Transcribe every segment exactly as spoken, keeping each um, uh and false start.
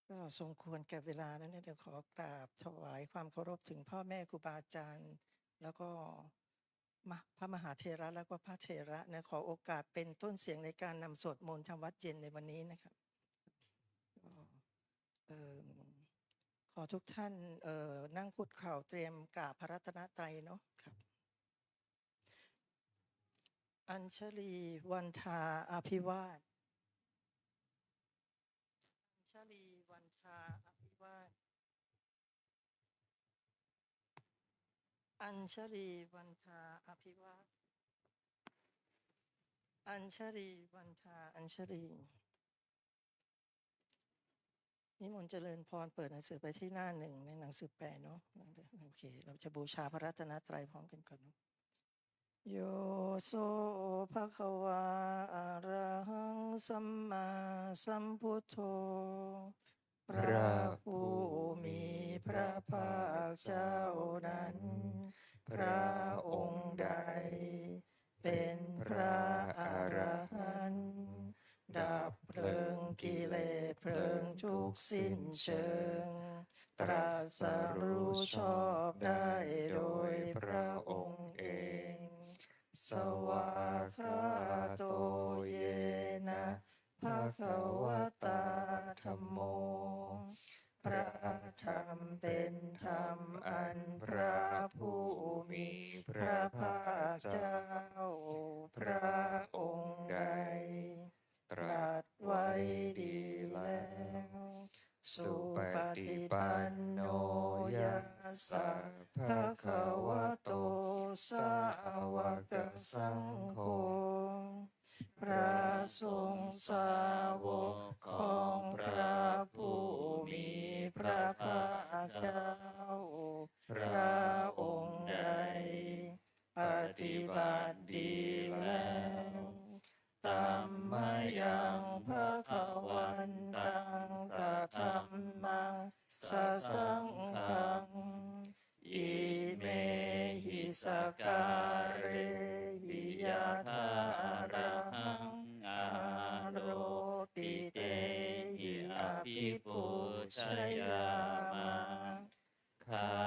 ก็สมควรแก่เวลาแล้วเนี่ย เดี๋ยวขอกราบถวายความเคารพถึงพ่อแม่ครูบาอาจารย์ แล้วก็มะ- พระมหาเถระ แล้วก็พระเถระนะ ขอโอกาสเป็นต้นเสียงในการนำสวดมนต์ทำวัตรเย็นในวันนี้นะครับ ก็ เอิ่ม ขอทุกท่าน เอ่อ นั่งคุกเข่าเตรียมกราบพระรัตนตรัยเนาะครับ Añjalī vandā abhivāda. Añjalī vandā abhivāda. Añjalī vandā abhivāda. Añjalī vandā añjalī. นิมนต์เจริญพร เปิดหนังสือไปที่หน้าหนึ่งในหนังสือแปลเนาะ โอเค เราจะบูชาพระรัตนตรัยพร้อมกันก่อนเนาะ Yo so bhagavā arahaṃ sammāsambuddho พระผู้มีพระภาคเจ้านั้น พระองค์ใด เป็นพระอรหันต์ ดับเพลิงกิเลสเพลิงทุกข์สิ้นเชิง ตรัสรู้ชอบได้โดยพระองค์เอง Svākkhāto yena bhagavatā dhammo. พระธรรมเป็นธรรมอันพระผู้มีพระภาคเจ้า พระองค์ใด ตรัสไว้ดีแล้ว Supaṭipanno yassa bhagavato sāvakasaṅgho. พระสงฆ์สาวกของพระผู้มีพระภาคเจ้า พระองค์ใด ปฏิบัติดีแล้ว Tammayaṃ bhagavantaṃ sadhammaṃ sasaṅghaṃ. Imehi sakkārehi yathārahaṃ āropitehi abhipūjayāma. ข้า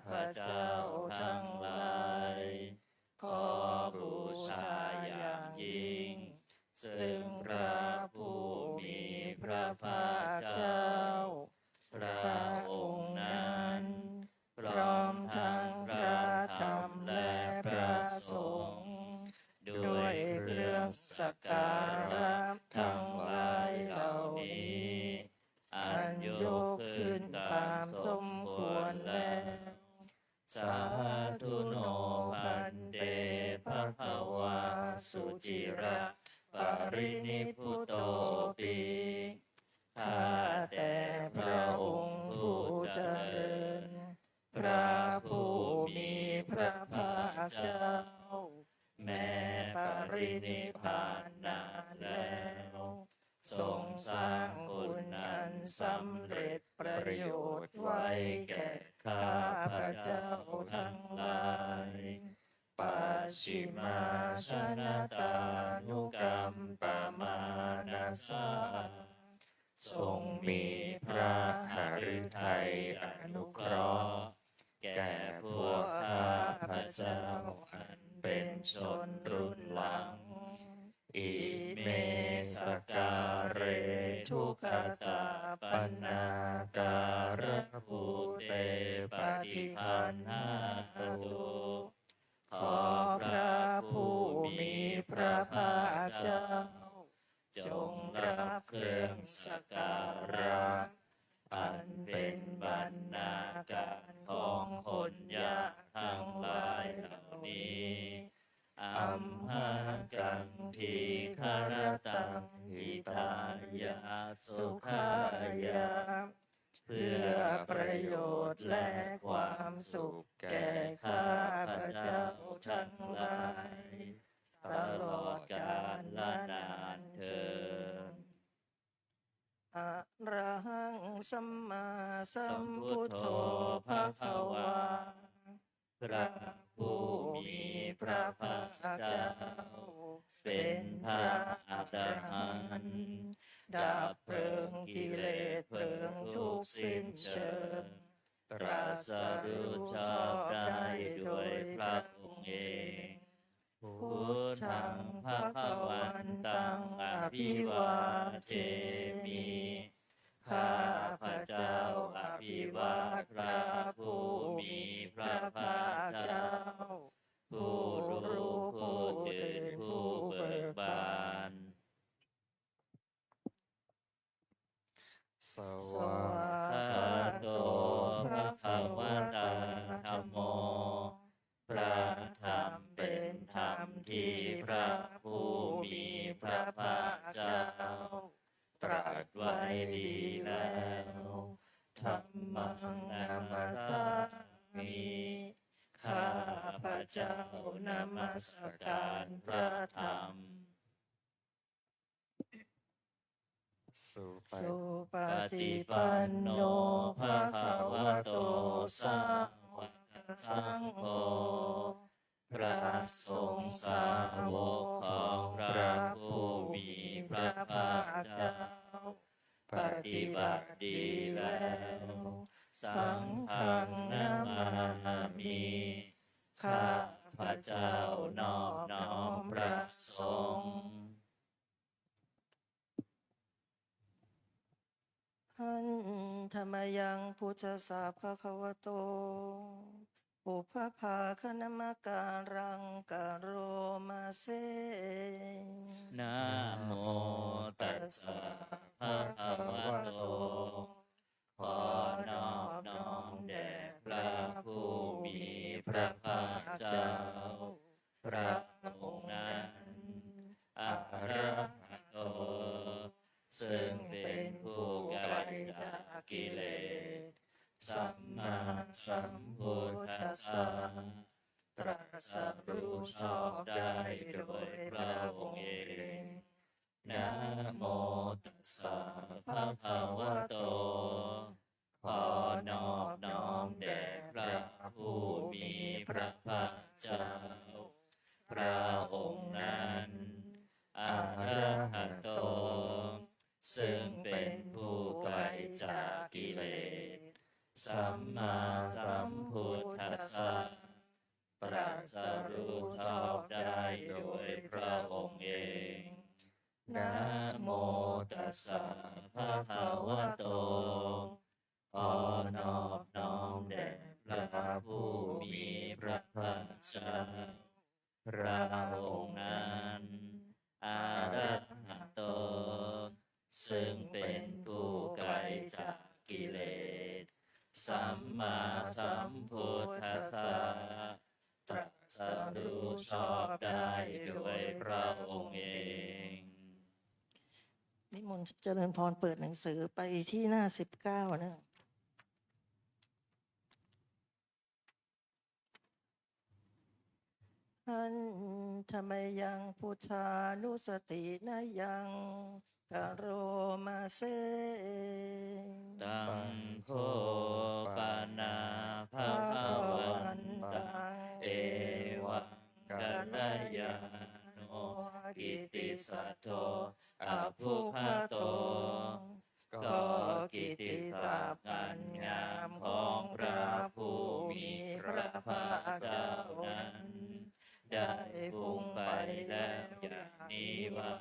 พเจ้าทั้งหลาย ขอบูชาอย่างยิ่ง ซึ่งพระผู้มีพระภาคเจ้า พระองค์นั้น พร้อมทั้งพระธรรมและพระสงฆ์ ด้วยเครื่องสักการะทั้งหลายเหล่านี้ อันยกขึ้นตามสมควรแล้ว Sādhu no bhante bhagavā suciraparinibbhutopi. ข้าแต่พระองค์ผู้เจริญ พระผู้มีพระภาคเจ้า แม้ปรินิพพานนานแล้ว ทรงสร้างคุณอันสำเร็จประโยชน์ไว้แก่ข้าพเจ้าทั้งหลาย Pacchimājanatānukampamānasā. ทรงมีพระหฤทัยอนุเคราะห์ แก่พวกข้าพเจ้าอันเป็นชนรุ่นหลัง Ime sakkāre dukkhaṭappannā kārabhūte paṭiggaṇhātu. ขอพระผู้มีพระภาคเจ้า จงรับเครื่องสักการะ อันเป็นบรรณาการของคนยากทั้งหลายเหล่านี้ Amhākaṃ dīgharattaṃ hitāya sukhāya. เพื่อประโยชน์และความสุขแก่ข้าพเจ้าทั้งหลาย ตลอดกาลนานเทอญ Arahaṃ sammāsambuddho bhagavā. พระผู้มีพระภาคเจ้า เป็นพระอรหันต์ ดับเพลิงกิเลสเพลิงทุ สิ้นเชิง ตรัสรู้ชอบได้โดยพระองค์เอง Buddhaṃ bhagavantaṃ abhivādemi. ข้าพเจ้าอภิวาทพระผู้มีพระภาคเจ้า ผู้รู้ผู้ตื่นผู้เบิกบาน Svākkhāto bhagavatā dhammo. พระธรรมเป็นธรรมที่พระผู้มีพระภาคเจ้า ตรัสไว้ดีแล้ว Dhammaṃ namassāmi. ข้าพเจ้านมัสการพระธรรม Supaṭipanno supaṭipanno bhagavato sāvakasaṅgho. พระสงฆ์สาวกของพระผู้มีพระภาคเจ้า ปฏิบัติดีแล้ว Saṅghaṃ namāmi. ข้าพเจ้านอบน้อมพระสงฆ์ Handa mayaṃ buddhassa bhagavato pubbabhāganamakāraṃ karoma se. Namo tassa bhagavato. ขอนอบน้อมแด่พระผู้มีพระภาคเจ้า พระองค์นั้น arahato ซึ่งเป็นผู้ไกลจากกิเลส sammāsambuddhassa ตรัสรู้ชอบได้โดยพระองค์เอง Namo tassa bhagavato. ขอนอบน้อมแด่พระผู้มีพระภาคเจ้า พระองค์นั้น arahato ซึ่งเป็นผู้ไกลจากกิเลส sammāsambuddhassa ตรัสรู้ชอบได้โดยพระองค์เอง Namo tassa bhagavato. ขอนอบน้อมแด่พระผู้มีพระภาคเจ้า พระองค์นั้น arahato ซึ่งเป็นผู้ไกลจากกิเลส sammāsambuddhassa ตรัสรู้ชอบได้โดยพระองค์เอง นิมนต์เจริญพรเปิดหนังสือไปที่หน้าสิบเก้านะ Handa mayaṃ buddhānussatinayaṃ karoma se. Taṃ kho pana bhagavantaṃ evaṃ kalyāṇo kittisaddo abbhuggato. ก็กิตติศัพท์อันงามของพระผู้มีพระภาคเจ้านั้น ได้ฟุ้งไปแล้วอย่างนี้ว่า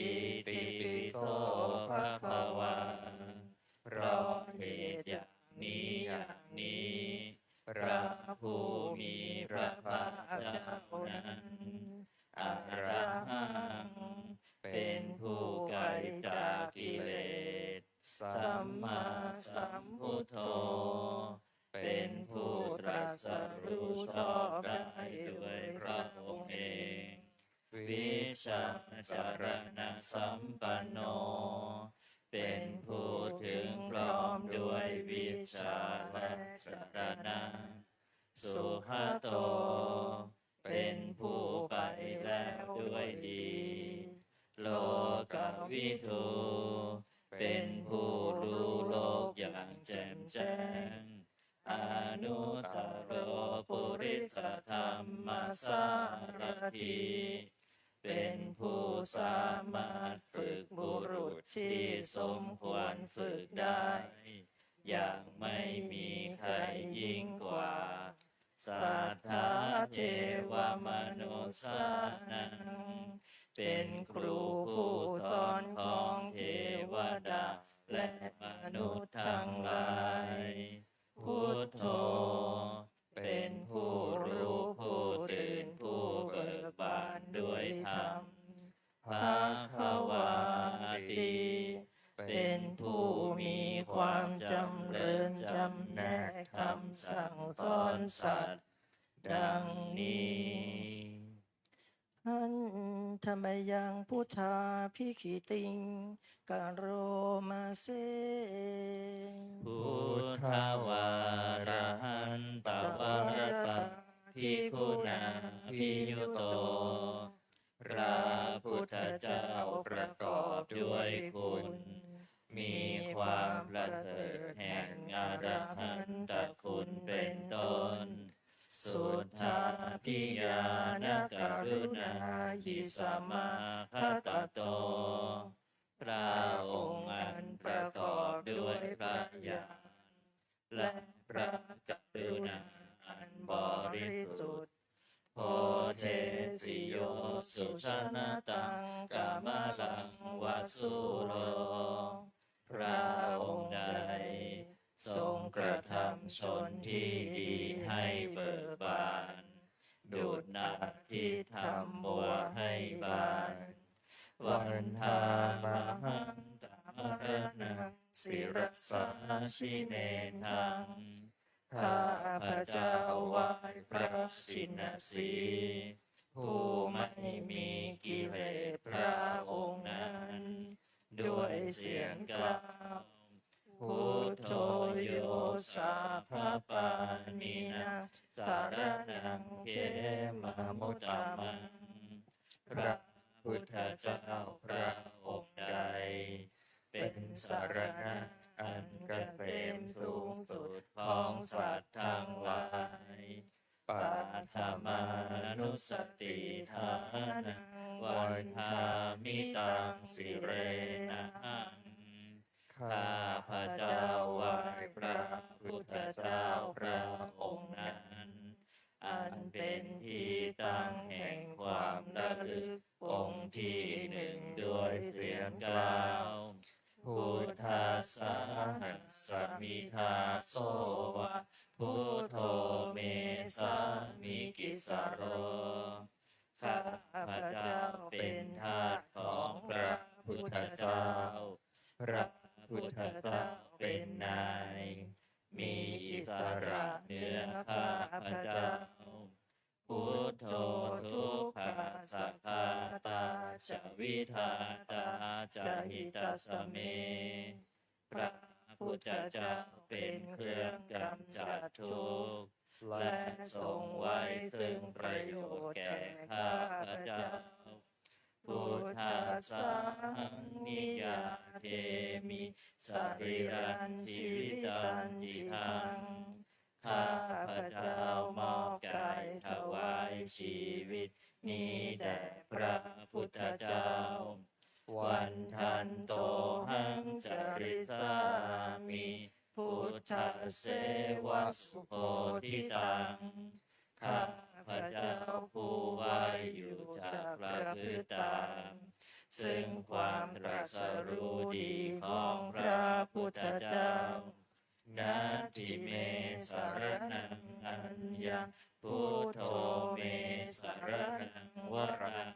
Itipi so bhagavā. เพราะเหตุอย่างนี้อย่างนี้ พระผู้มีพระภาคเจ้านั้น arahaṃ เป็นผู้ไกลจากกิเลส sammāsambuddho เป็นผู้ตรัสรู้ชอบได้โดยพระองค์เอง vijjācaraṇasampanno เป็นผู้ถึงพร้อมด้วยวิชชาและจรณะ sugato เป็นผู้ไปแล้วด้วยดี lokavidū เป็นผู้รู้โลกอย่างแจ่มแจ้ง anuttaro purisadammasārathi เป็นผู้สามารถฝึกบุรุษที่สมควรฝึกได้ อย่างไม่มีใครยิ่งกว่า Satthā devamanussānaṃ เป็นครูผู้สอนของเทวดาและมนุษย์ทั้งหลาย Buddho เป็นผู้รู้ผู้ตื่นผู้เบิกบานด้วยธรรม Bhagavāti เป็นผู้มีความจำเริญจำแนกธรรมสั่งสอนสัตว์ ดังนี้ Handa mayaṃ buddhābhigītiṃ karoma se. Buddhavārahantavaratādiguṇābhiyutto พระพุทธเจ้าประกอบด้วยคุณ มีความประเสริฐแห่งอรหันตคุณเป็นต้น Suddhābhiñāṇakaruṇāhi samāgatatto พระองค์อันประกอบด้วยพระญาณ และพระกรุณาอันบริสุทธิ์ Bodhesi yo sujanataṃ kamalaṃ va sūro พระองค์ใดทรงกระทำชนที่ดีให้เบิกบาน ดุจนาทิตย์ทำบัวให้บาน Vandāmahaṃ tamaraṇaṃ sirasā jinendaṃ ข้าพเจ้าไหว้พระชินสีห์ ผู้ไม่มีกิเลสพระองค์นั้น ด้วยเสียงกล้าว Buddho yo sabbapāṇīnaṃ saraṇaṃ khemamuttamaṃ พระพุทธเจ้าพระองค์ใด เป็นสรณะอันเกษมสูงสุดของสัตว์ทั้งหลาย Paṭhamānussatiṭṭhānaṃ vandāmi taṃ sirenahaṃ ข้าพเจ้าไหว้พระพุทธเจ้าพระองค์นั้น อันเป็นที่ตั้งแห่งความระลึกองค์ที่หนึ่งด้วยเสียงกล้าว Buddhassāhasmi dāso va buddho me sāmikissaro ข้าพเจ้าเป็นทาสของพระพุทธเจ้า พระพุทธเจ้าเป็นนาย มีอิสระเหนือข้าพเจ้า Buddho dukkhassa ghātā ca vidhātā ca hitassa me พระพุทธเจ้าเป็นเครื่องกำจัดทุกข์ และทรงไว้ซึ่งประโยชน์แก่ข้าพเจ้า Buddhassāhaṃ niyyādemi sarīrañjīvitañcidaṃ ข้าพเจ้ามอบกายถวายชีวิตนี้แด่พระพุทธเจ้า Vandantohaṃ carissāmi buddhasseva subodhitaṃ ข้าพเจ้าผู้ไหว้อยู่จักประพฤติตาม ซึ่งความตรัสรู้ดีของพระพุทธเจ้า Natthi me saraṇaṃ aññaṃ buddho me saraṇaṃ varaṃ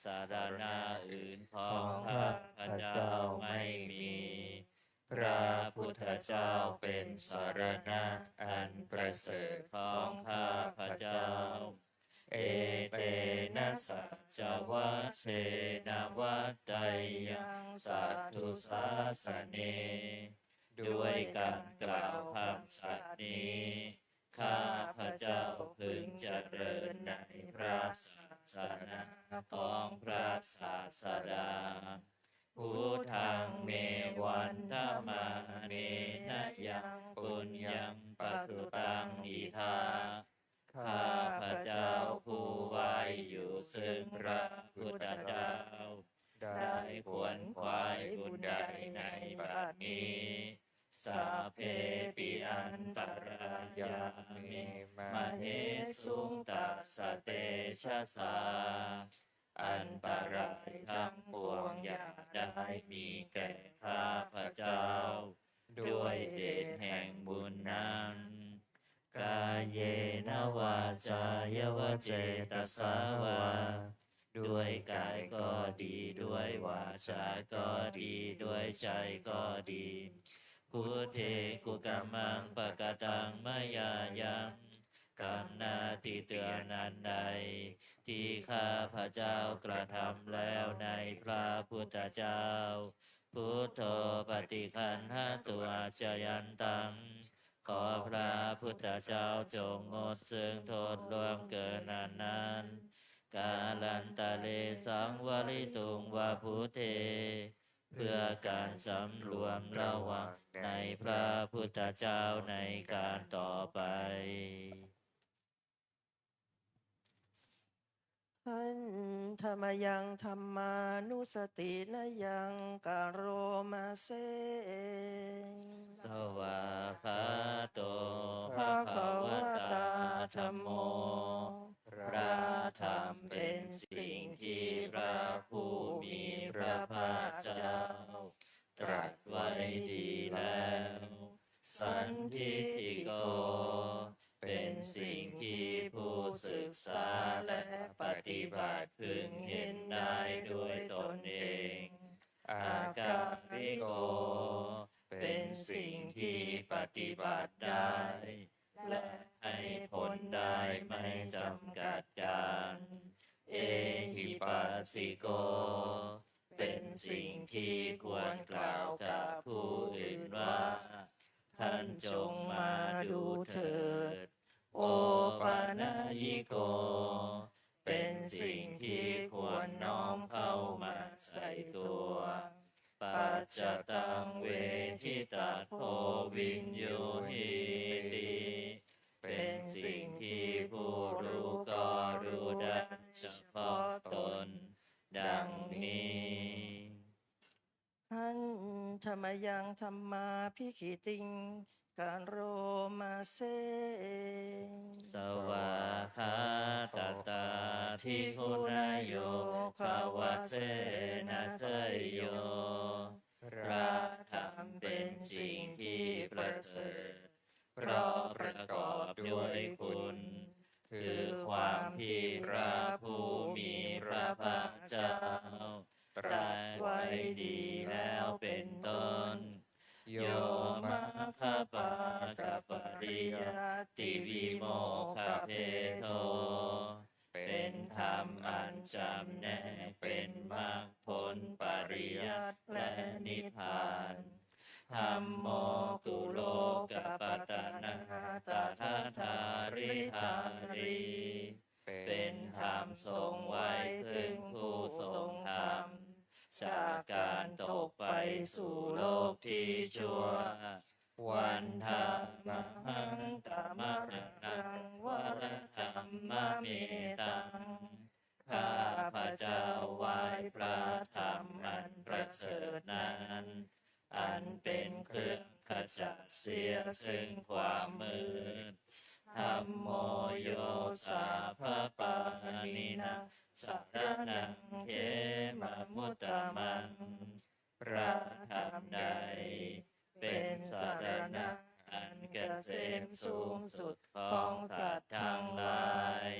สรณะอื่นของข้าพเจ้าไม่มี พระพุทธเจ้าเป็นสรณะอันประเสริฐของข้าพเจ้า Etena saccavajjena vaḍḍheyyaṃ satthu sāsane ด้วยการกล่าวคำสัตย์นี้ ข้าพเจ้าพึงเจริญในพระศาสนาของพระศาสดา Buddhaṃ me vandamānena yaṃ puññaṃ pasutaṃ idha ข้าพเจ้าผู้ไหว้อยู่ ซึ่งพระพุทธเจ้า ได้ขวนขวายบุญใดในบัดนี้ sabbepi antarāyā me māhesuṃ tassa tejasā. อันตรายทั้งปวงอย่าได้มีแก่ข้าพเจ้า ด้วยเดชแห่งบุญนั้น kāyena vācāya va cetasā vā ด้วยกายก็ดี ด้วยวาจาก็ดี ด้วยใจก็ดี buddhe kukammaṃ pakataṃ mayā yaṃ กรรมนาฏกรรมอันใด ที่ข้าพเจ้ากระทำแล้วในพระพุทธเจ้า buddho paṭiggaṇhatu accayantaṃ ขอพระพุทธเจ้าจงงดซึ่งโทษล่วงเกินอันนั้น kālantare saṃvarituṃ va buddhe เพื่อการสำรวมระวังในพระพุทธเจ้าในการต่อไป handa mayaṃ dhammānussatinayaṃ karoma se. Svākkhāto bhagavatā dhammo พระธรรมเป็นสิ่งที่พระผู้มีพระภาคเจ้า ตรัสไว้ดีแล้ว sandiṭṭhiko เป็นสิ่งที่ผู้ศึกษาและปฏิบัติพึงเห็นได้ด้วยตนเอง akāliko เป็นสิ่งที่ปฏิบัติได้ และให้ผลได้ไม่จำกัดกาล ehipassiko เป็นสิ่งที่ควรกล่าวกับผู้อื่นว่า ท่านจงมาดูเถิด opanayiko เป็นสิ่งที่ควรน้อมเข้ามาใส่ตัว paccattaṃ veditabbo viññūhīti เป็นสิ่งที่ผู้รู้ก็รู้ได้เฉพาะตน ดังนี้ handa mayaṃ dhammābhigītiṃ karoma se. Svākkhātatādiguṇayogavasena seyyo พระธรรมเป็นสิ่งที่ประเสริฐ เพราะประกอบด้วยคุณ คือความที่พระผู้มีพระภาคเจ้า ตรัสไว้ดีแล้วเป็นต้น yo maggapākapariyattivimokkhabhedo เป็นธรรมอันจำแนกเป็นมรรคผลปริยัติและนิพพาน dhammo kulokapatanā tadadhāridhārī เป็นธรรมทรงไว้ซึ่งผู้ทรงธรรม จากการตกไปสู่โลกที่ชั่ว vandāmahaṃ tamaraṇaṃ varadhammametaṃ ข้าพเจ้าไหว้พระธรรมอันประเสริฐนั้น อันเป็นเครื่องขจัดเสียซึ่งความมืด dhammo yo sabbapāṇīnaṃ saraṇaṃ khemamuttamaṃ พระธรรมใด เป็นสรณะอันเกษมสูงสุดของสัตว์ทั้งหลาย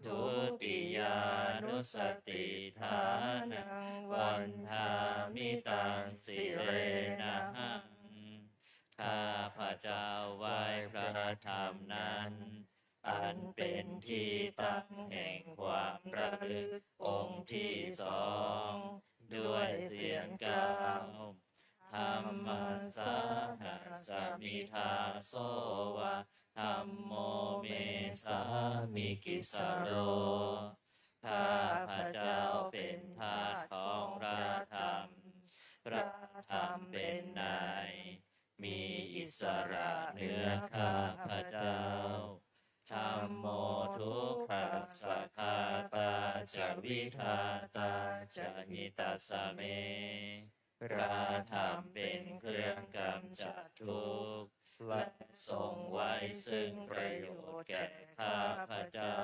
dutiyānussatiṭṭhānaṃ vandāmi taṃ sirenahaṃ ข้าพเจ้าไหว้พระธรรมนั้น อันเป็นที่ตั้งแห่งความระลึกองค์ที่สอง ด้วยเสียงกล้าว dhammassāhasmi dāso va dhammo me sāmikissaro ข้าพเจ้าเป็นทาสของพระธรรม พระธรรมเป็นนาย มีอิสระเหนือข้าพเจ้า Dhammo dukkhassa ghātā ca vidhātā ca hitassa me. พระธรรมเป็นเครื่องกำจัดทุกข์ และทรงไว้ซึ่งประโยชน์แก่ข้าพเจ้า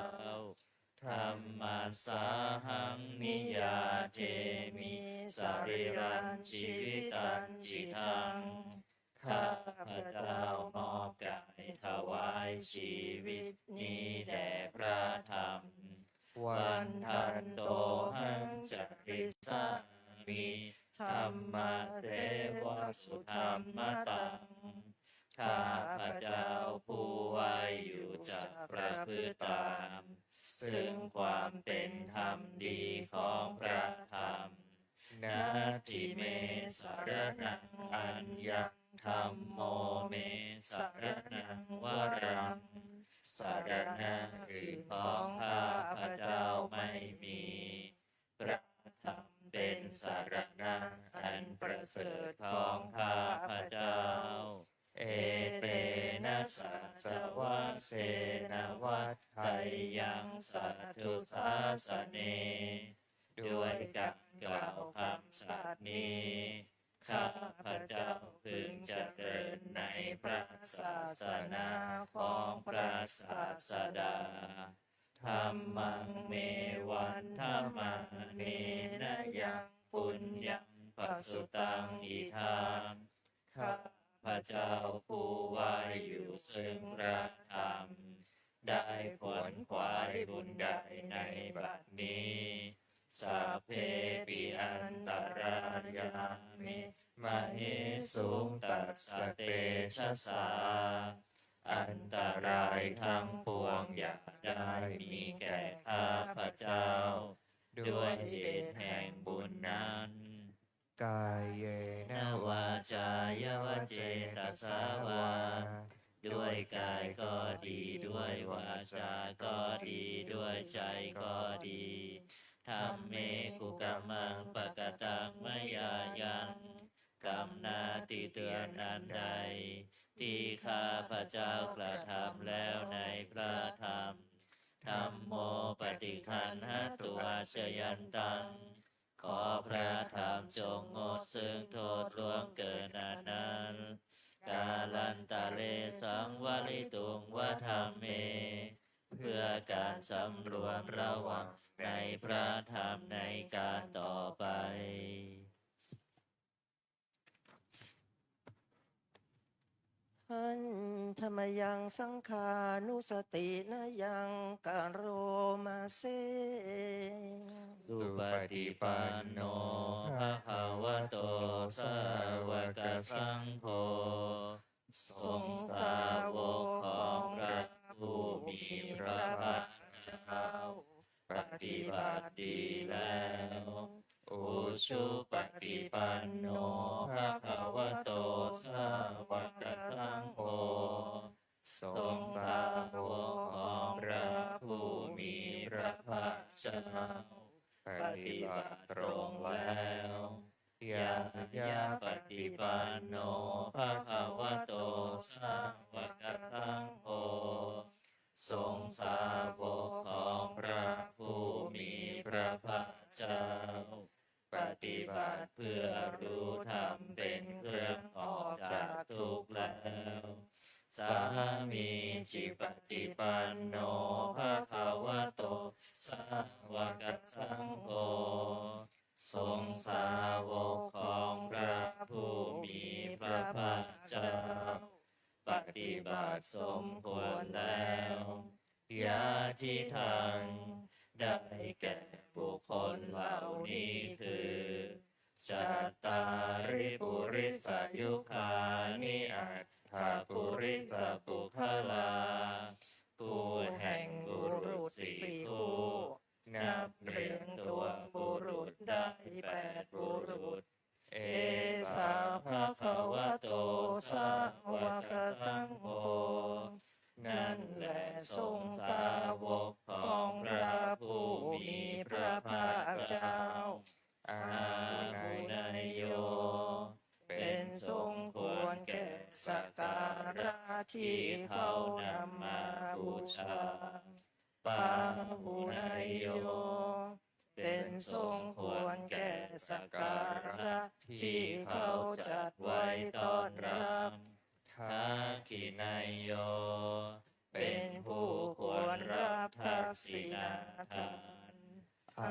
Dhammassāhaṃ niyyādemi sarīrañjīvitañcidaṃ. ข้าพเจ้ามอบกายถวายชีวิตนี้แด่พระธรรม Vandantohaṃ carissāmi dhammasevasu dhammataṃ. ข้าพเจ้าผู้ไหว้อยู่จะประพฤติตาม ซึ่งความเป็นธรรมดีของพระธรรม Natthi me saraṇaṃ aññaṃ dhammo me saraṇaṃ varaṃ. สรณะอื่นของข้าพเจ้าไม่มี พระธรรมเป็นสรณะอันประเสริฐของข้าพเจ้า Etena saccavajjena vaḍḍheyyaṃ satthu sāsane. ด้วยการกล่าวคำสัตย์นี้ ข้าพเจ้าพึงเจริญในพระศาสนาของพระศาสดา Dhammaṃ me vandamānena yaṃ puññaṃ pasutaṃ idha. ข้าพเจ้าผู้ไหว้อยู่ซึ่งพระธรรม ได้ขวนขวายบุญใดในบัดนี้ Sabbepi antarāyā me māhesuṃ tassa tejasā. อันตรายทั้งปวงอย่าได้มีแก่ข้าพเจ้า ด้วยเหตุแห่งบุญนั้น Kāyena vācāya va cetasā vā. ด้วยกายก็ดี ด้วยวาจาก็ดี ด้วยใจก็ดี Dhamme kukammaṃ pakataṃ mayā yaṃ. กรรมหน้าที่เตือนอันใด ที่ข้าพเจ้ากระทำแล้วในพระธรรม Dhammo paṭiggaṇhatu accayantaṃ. ขอพระธรรมจงงดซึ่งโทษล่วงเกินอันนั้น Kālantare saṃvarituṃ va dhamme. เพื่อการสำรวมระวังในพระธรรมในการต่อไป Handa mayaṃ saṅghānussatinayaṃ karoma se. Supaṭipanno bhagavato sāvakasaṅgho. สงฆ์สาวกของพระผู้มีพระภาคเจ้า ปฏิบัติดีแล้ว Ujupaṭipanno bhagavato sāvakasaṅgho. สงฆ์สาวกของพระผู้มีพระภาคเจ้า ปฏิบัติตรงแล้ว Ñāyapaṭipanno bhagavato sāvakasaṅgho. สงฆ์สาวกของพระผู้มีพระภาคเจ้า ปฏิบัติเพื่อรู้ธรรมเป็นเครื่องออกจากทุกข์แล้ว Sāmīcipaṭipanno bhagavato sāvakasaṅgho. สงฆ์สาวกของพระผู้มีพระภาคเจ้า ปฏิบัติสมควรแล้ว Yadidaṃ ได้แก่บุคคลเหล่านี้คือ Cattāri purisayugāni aṭṭha purisapuggalā. คู่แห่งบุรุษสี่คู่ นับเรียงตัวบุรุษได้แปดบุรุษ Esā bhagavato sāvakasaṅgho. นั่นแหละสงฆ์สาวกของพระผู้มีพระภาคเจ้า Āhuneyyo เป็นสงฆ์ควรแก่สักการะ ที่เขานำมาบูชา Pāhuneyyo เป็นสมควรแก่สักการะที่เขาจัดไว้ต้อนรับ Dakkhiṇeyyo เป็นผู้ควรรับทักษิณาทาน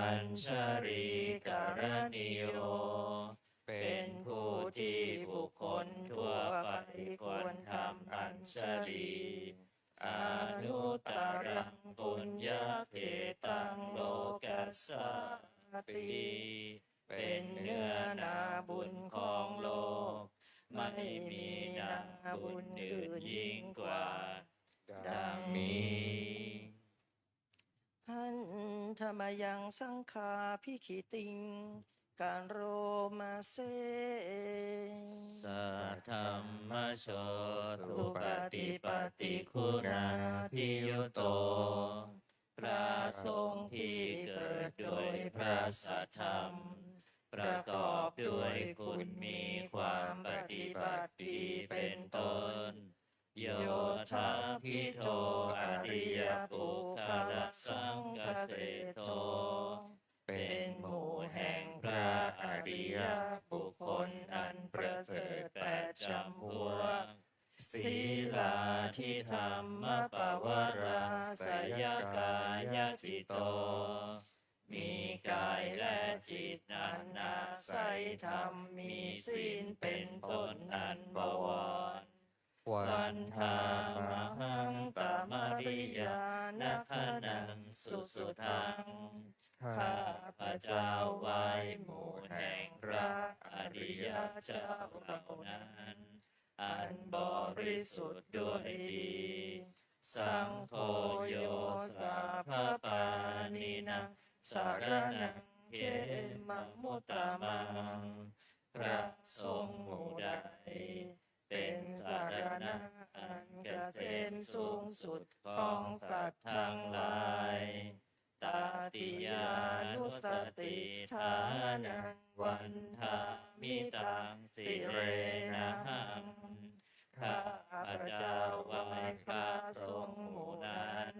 Añjalikaraṇīyo เป็นผู้ที่บุคคลทั่วไปควรทำอัญชลี Anuttaraṃ puññakkhettaṃ lokassāti เป็นเนื้อนาบุญของโลก ไม่มีนาบุญอื่นยิ่งกว่า ดังนี้ Handa mayaṃ saṅghābhigītiṃ karoma se. Saddhammajo supaṭipattiguṇādiyutto พระสงฆ์ที่เกิดโดยพระสัทธรรม ประกอบด้วยคุณมีความปฏิบัติดีเป็นต้น Yottabhito ariyapuggalasaṅghaseṭṭho เป็นหมู่แห่งพระอริยบุคคลอันประเสริฐแปดจำพวก Sīlādidhammapavarāsayakāyacitto มีกายและจิตอันอาศัยธรรมมีศีลเป็นต้นอันบวร Vandāmahaṃ tamariyanakhaṇaṃ susuddhaṃ ข้าพเจ้าไหว้หมู่แห่งพระอริยเจ้าเหล่านั้น อันบริสุทธิ์ด้วยดี Saṅgho yo sabbapāṇinaṃ saraṇaṃ khemamuttamaṃ พระสงฆ์หมู่ใด เป็นสรณะอันเกษมสูงสุดของสัตว์ทั้งหลาย Tatiyānussatiṭṭhānaṃ vandāmi taṃ sirenahaṃ ข้าพเจ้าไหว้พระสงฆ์หมู่นั้น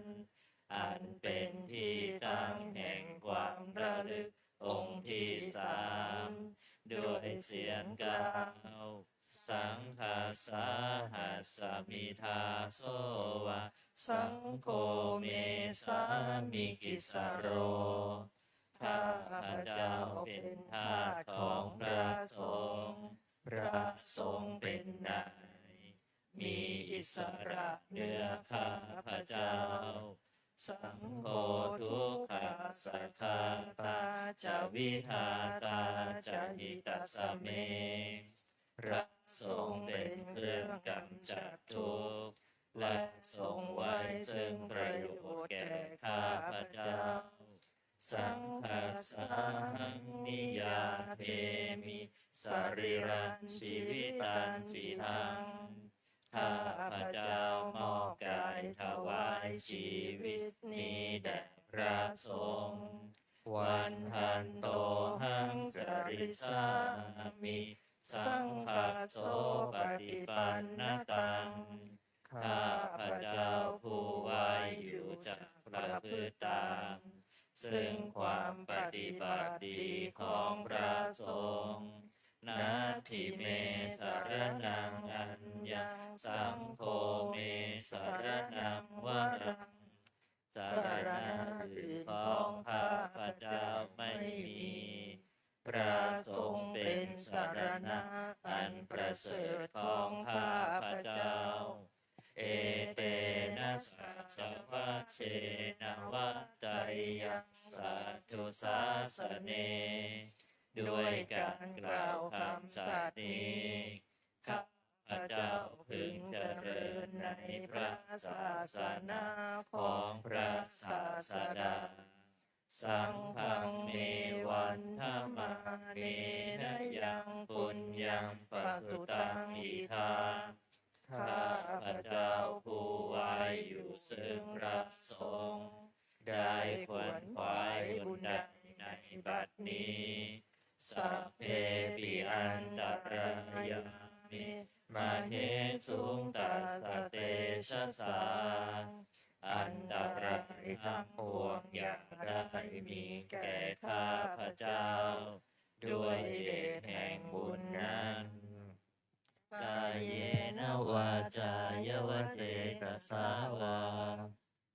อันเป็นที่ตั้งแห่งความระลึกองค์ที่สาม ด้วยเสียงกล่าว Saṅghassa hasmi dāso va, saṅgho me sāmikissaro ข้าพเจ้าเป็นทาสของพระสงฆ์ พระสงฆ์เป็นนาย มีอิสระเหนือข้าพเจ้า Saṅgho dukkhassa ghātā ca vidhātā ca hitassa me พระสงฆ์เป็นเครื่องกำจัดทุกข์ และทรงไว้ซึ่งประโยชน์แก่ข้าพเจ้า Saṅghassahaṃ niyyādemi sarīrañjīvitañcidaṃ ข้าพเจ้ามอบกายถวายชีวิตนี้แด่พระสงฆ์ Vandantohaṃ carissāmi saṅghassopaṭipannataṃ ข้าพเจ้าผู้ไหว้อยู่จักประพฤติตาม ซึ่งความปฏิบัติดีของพระสงฆ์ Natthi me saraṇaṃ aññaṃ saṅgho me saraṇaṃ varaṃ สรณะอื่นของข้าพเจ้าไม่มี พระสงฆ์เป็นสรณะอันประเสริฐของข้าพเจ้า Etena saccavajjena vaḍḍheyyaṃ satthu sāsane ด้วยการกล่าวคำสัตย์นี้ ข้าพเจ้าพึงเจริญในพระศาสนาของพระศาสดา Saṅghaṃ me vandamānena yaṃ puññaṃ pasutaṃ idha ข้าพเจ้าผู้ไหว้อยู่ซึ่งพระสงฆ์ ได้ขวนขวายบุญใดในบัดนี้ Sabbepi antarāyā me mahesuṃ tassa tejasā. อันตรายทั้งปวงอย่าได้มีแก่ข้าพเจ้า ด้วยเดชแห่งบุญนั้น kāyena vācāya va cetasā vā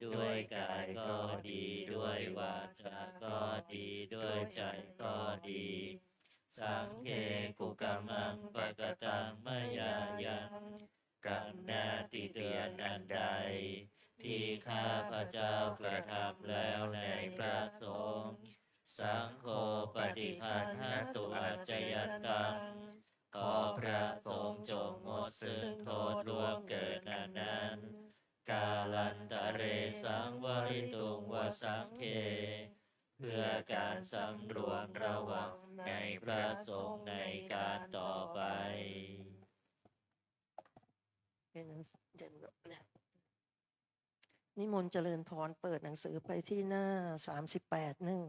ด้วยกายก็ดี ด้วยวาจาก็ดี ด้วยใจก็ดี saṅghe kukammaṃ pakataṃ mayā yaṃ กรรมนาฏกรรมอันใด ที่ข้าพเจ้ากระทำแล้วในพระสงฆ์ saṅgho paṭiggaṇhatu accayantaṃ ขอพระสงฆ์จงงดซึ่งโทษล่วงเกินอันนั้น kālantare saṃvarituṃ va saṅghe เพื่อการสำรวมระวังในพระสงฆ์ในการต่อไป เป็นหนังสือเด่นเนี่ย นิมนต์เจริญพรเปิดหนังสือไปที่หน้าสามสิบแปดหนึ่ง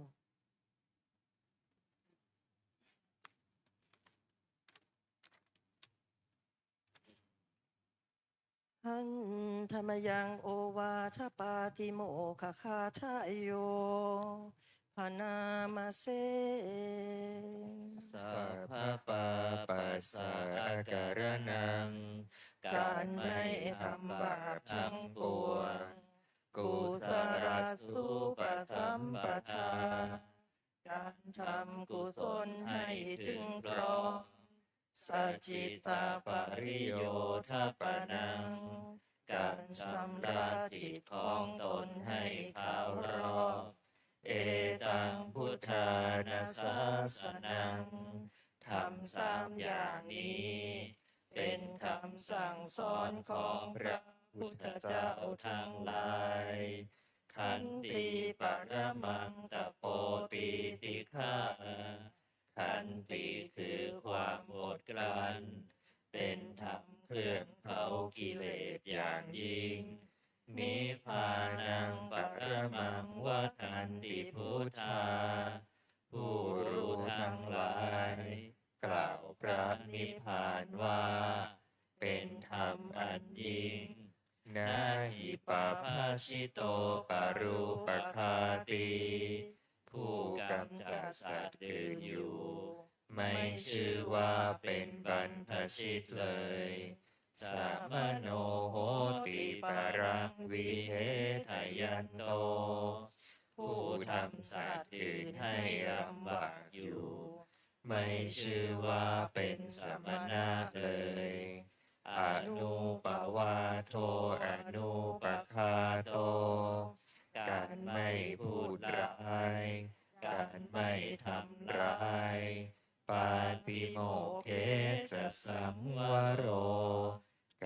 Handa mayaṃ ovādhapātimokkhagāthāyo bhaṇāma se. Sabbapāpassa akaraṇaṃ การไม่ทำบาปทั้งปวง kusalassa upasampadā การทำกุศลให้ถึงพร้อม sacittapariyodapanaṃ การชำระจิตของตนให้ขาวรอบ etaṃ buddhāna sāsanaṃ ธรรมสามอย่างนี้ เป็นคำสั่งสอนของพระพุทธเจ้าทั้งหลาย khanti paramaṃ tapo titikkhā khanti คือความอดกลั้น เป็นธรรมเครื่องเผากิเลสอย่างยิ่ง nibbānaṃ paramaṃ vadanti buddhā ผู้รู้ทั้งหลาย กล่าวพระนิพพานว่า เป็นธรรมอันยิ่ง na hi pabbajito parūpaghātī ผู้กำจัดสัตว์อื่นอยู่ ไม่ชื่อว่าเป็นบรรพชิตเลย samaṇo hoti paraṃ vihetayanto ผู้ทำสัตว์อื่นให้ลำบากอยู่ ไม่ชื่อว่าเป็นสมณะเลย anūpavādo anūpaghāto การไม่พูดร้าย การไม่ทำร้าย pātimokkhe ca saṃvaro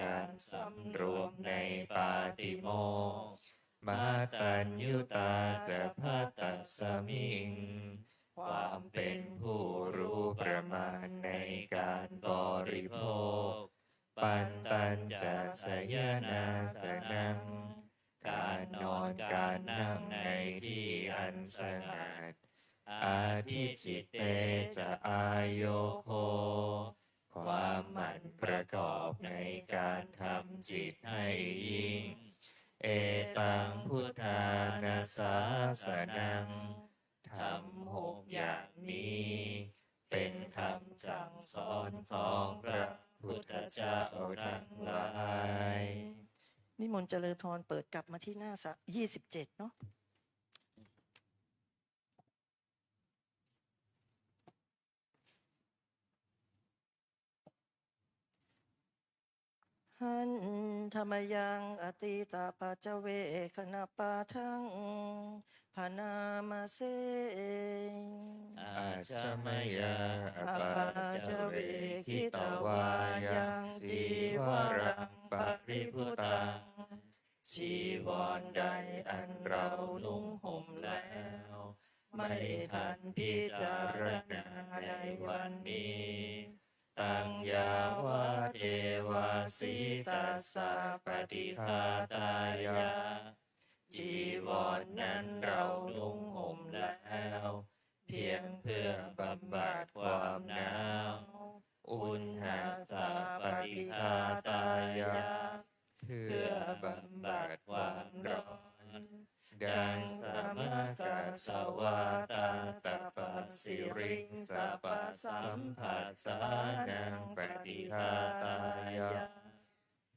การสำรวมในปาติโมกข์ mattaññutā ca bhattasmiṃ ความเป็นผู้รู้ประมาณในการบริโภค pantañca sayanāsanaṃ การนอนการนั่งในที่อันสงัด adhicitte ca āyogo ความหมั่นประกอบในการทำจิตให้ยิ่ง etaṃ buddhāna sāsanaṃ ธรรมหกอย่างนี้ เป็นคำสั่งสอนของพระพุทธเจ้าทั้งหลาย นิมนต์เจริญพรเปิดกลับมาที่หน้ายี่สิบเจ็ดเนาะ handa mayaṃ atītapaccavekkhaṇapāṭhaṃ bhaṇāma se. Ajja mayā apaccavekkhitvā yaṃ cīvaraṃ paribhuttaṃ จีวรใดอันเรานุ่งห่มแล้ว ไม่ทันพิจารณาในวันนี้ taṃ yāvadeva sītassa paṭighātāya จีวรนั้นเรานุ่งห่มแล้ว เพียงเพื่อบำบัดความหนาว uṇhassa paṭighā บำบัดความร้อน ดัง samagga svātātapasiriṃ sabbasambhasānaṃ paṭighātāya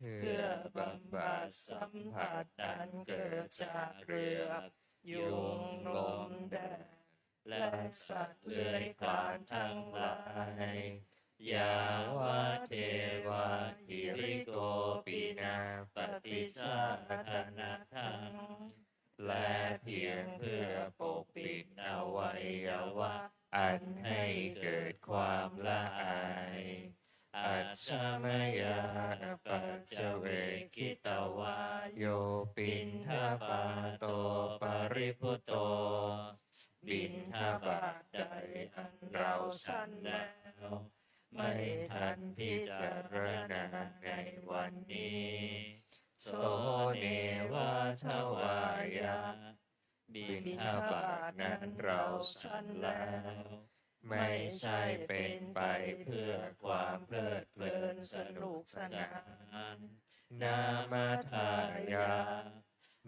เพื่อบำบัดสัมผัสอันเกิดจากเหลือบ ยุง ลม แดด และสัตว์เลื้อยคลานทั้งหลาย yāvadeva hirikopinaṃ paṭicchādanatthaṃ และเพียงเพื่อปกปิดอวัยวะอันให้เกิดความละอาย Ajja mayā apaccavekkhitvā yo piṇḍapāto paribhutto บิณฑบาตใดอันเราฉันแล้ว ไม่ทันพิจารณาในวันนี้ so neva davāya บิณฑบาตนั้นเราฉันแล้ว ไม่ใช่เป็นไปเพื่อความเพลิดเพลินสนุกสนาน na madāya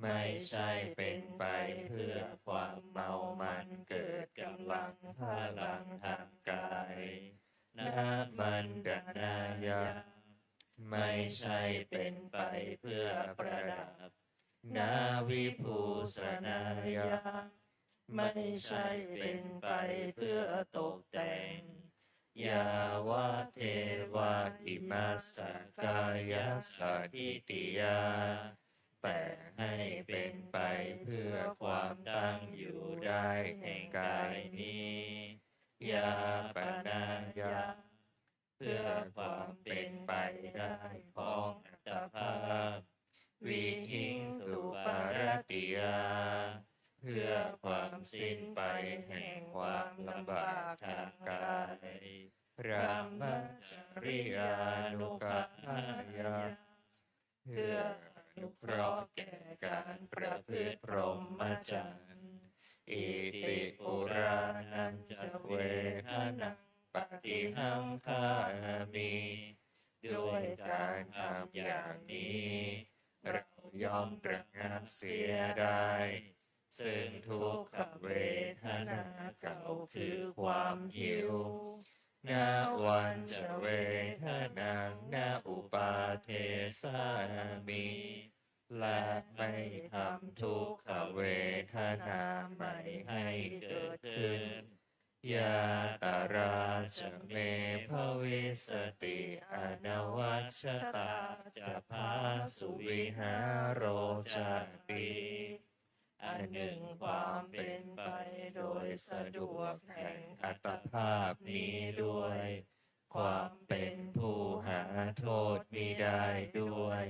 ไม่ใช่เป็นไปเพื่อความเมามันเกิดกำลังพลังทางกาย na maṇḍanāya ไม่ใช่เป็นไปเพื่อประดับ na vibhūsanāya ไม่ใช่เป็นไปเพื่อตกแต่ง yāvadeva imassa kāyassa ṭhitiyā แต่ให้เป็นไปเพื่อความตั้งอยู่ได้แห่งกายนี้ yāpanāya เพื่อความเป็นไปได้ของอัตภาพ vihiṃsuparatiyā เพื่อความสิ้นไปแห่งความลำบากทางกาย brahmacariyānuggahāya เพื่ออนุเคราะห์แก่การประพฤติพรหมจรรย์ iti purāṇañca vedanaṃ paṭihaṅkhāmi ด้วยการทำอย่างนี้ เราย่อมระงับเสียได้ ซึ่งทุกขเวทนาเก่าคือความหิว navañca vedanaṃ na uppādessāmi และไม่ทำทุกขเวทนาใหม่ให้เกิดขึ้น yātrā ca me bhavissati anavajjatā ca phāsuvihāro cāti อันหนึ่งความเป็นไปโดยสะดวกแห่งอัตภาพนี้ด้วย ความเป็นผู้หาโทษมิได้ด้วย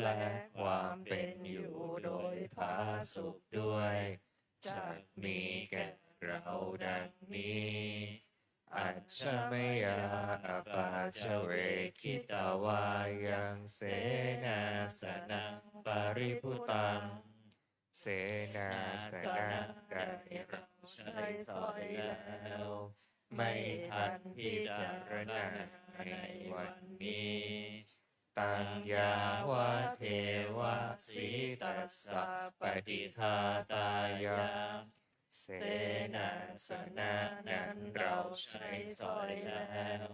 และความเป็นอยู่โดยผาสุกด้วย จักมีแก่เราดังนี้ Ajja mayā apaccavekkhitvā yaṃ senāsanaṃ paribhuttaṃ เสนาสนะใดเราใช้สอยแล้ว ไม่ทันพิจารณาในวันนี้ taṃ yāvadeva sītassa paṭighātāya เสนาสนะนั้นเราใช้สอยแล้ว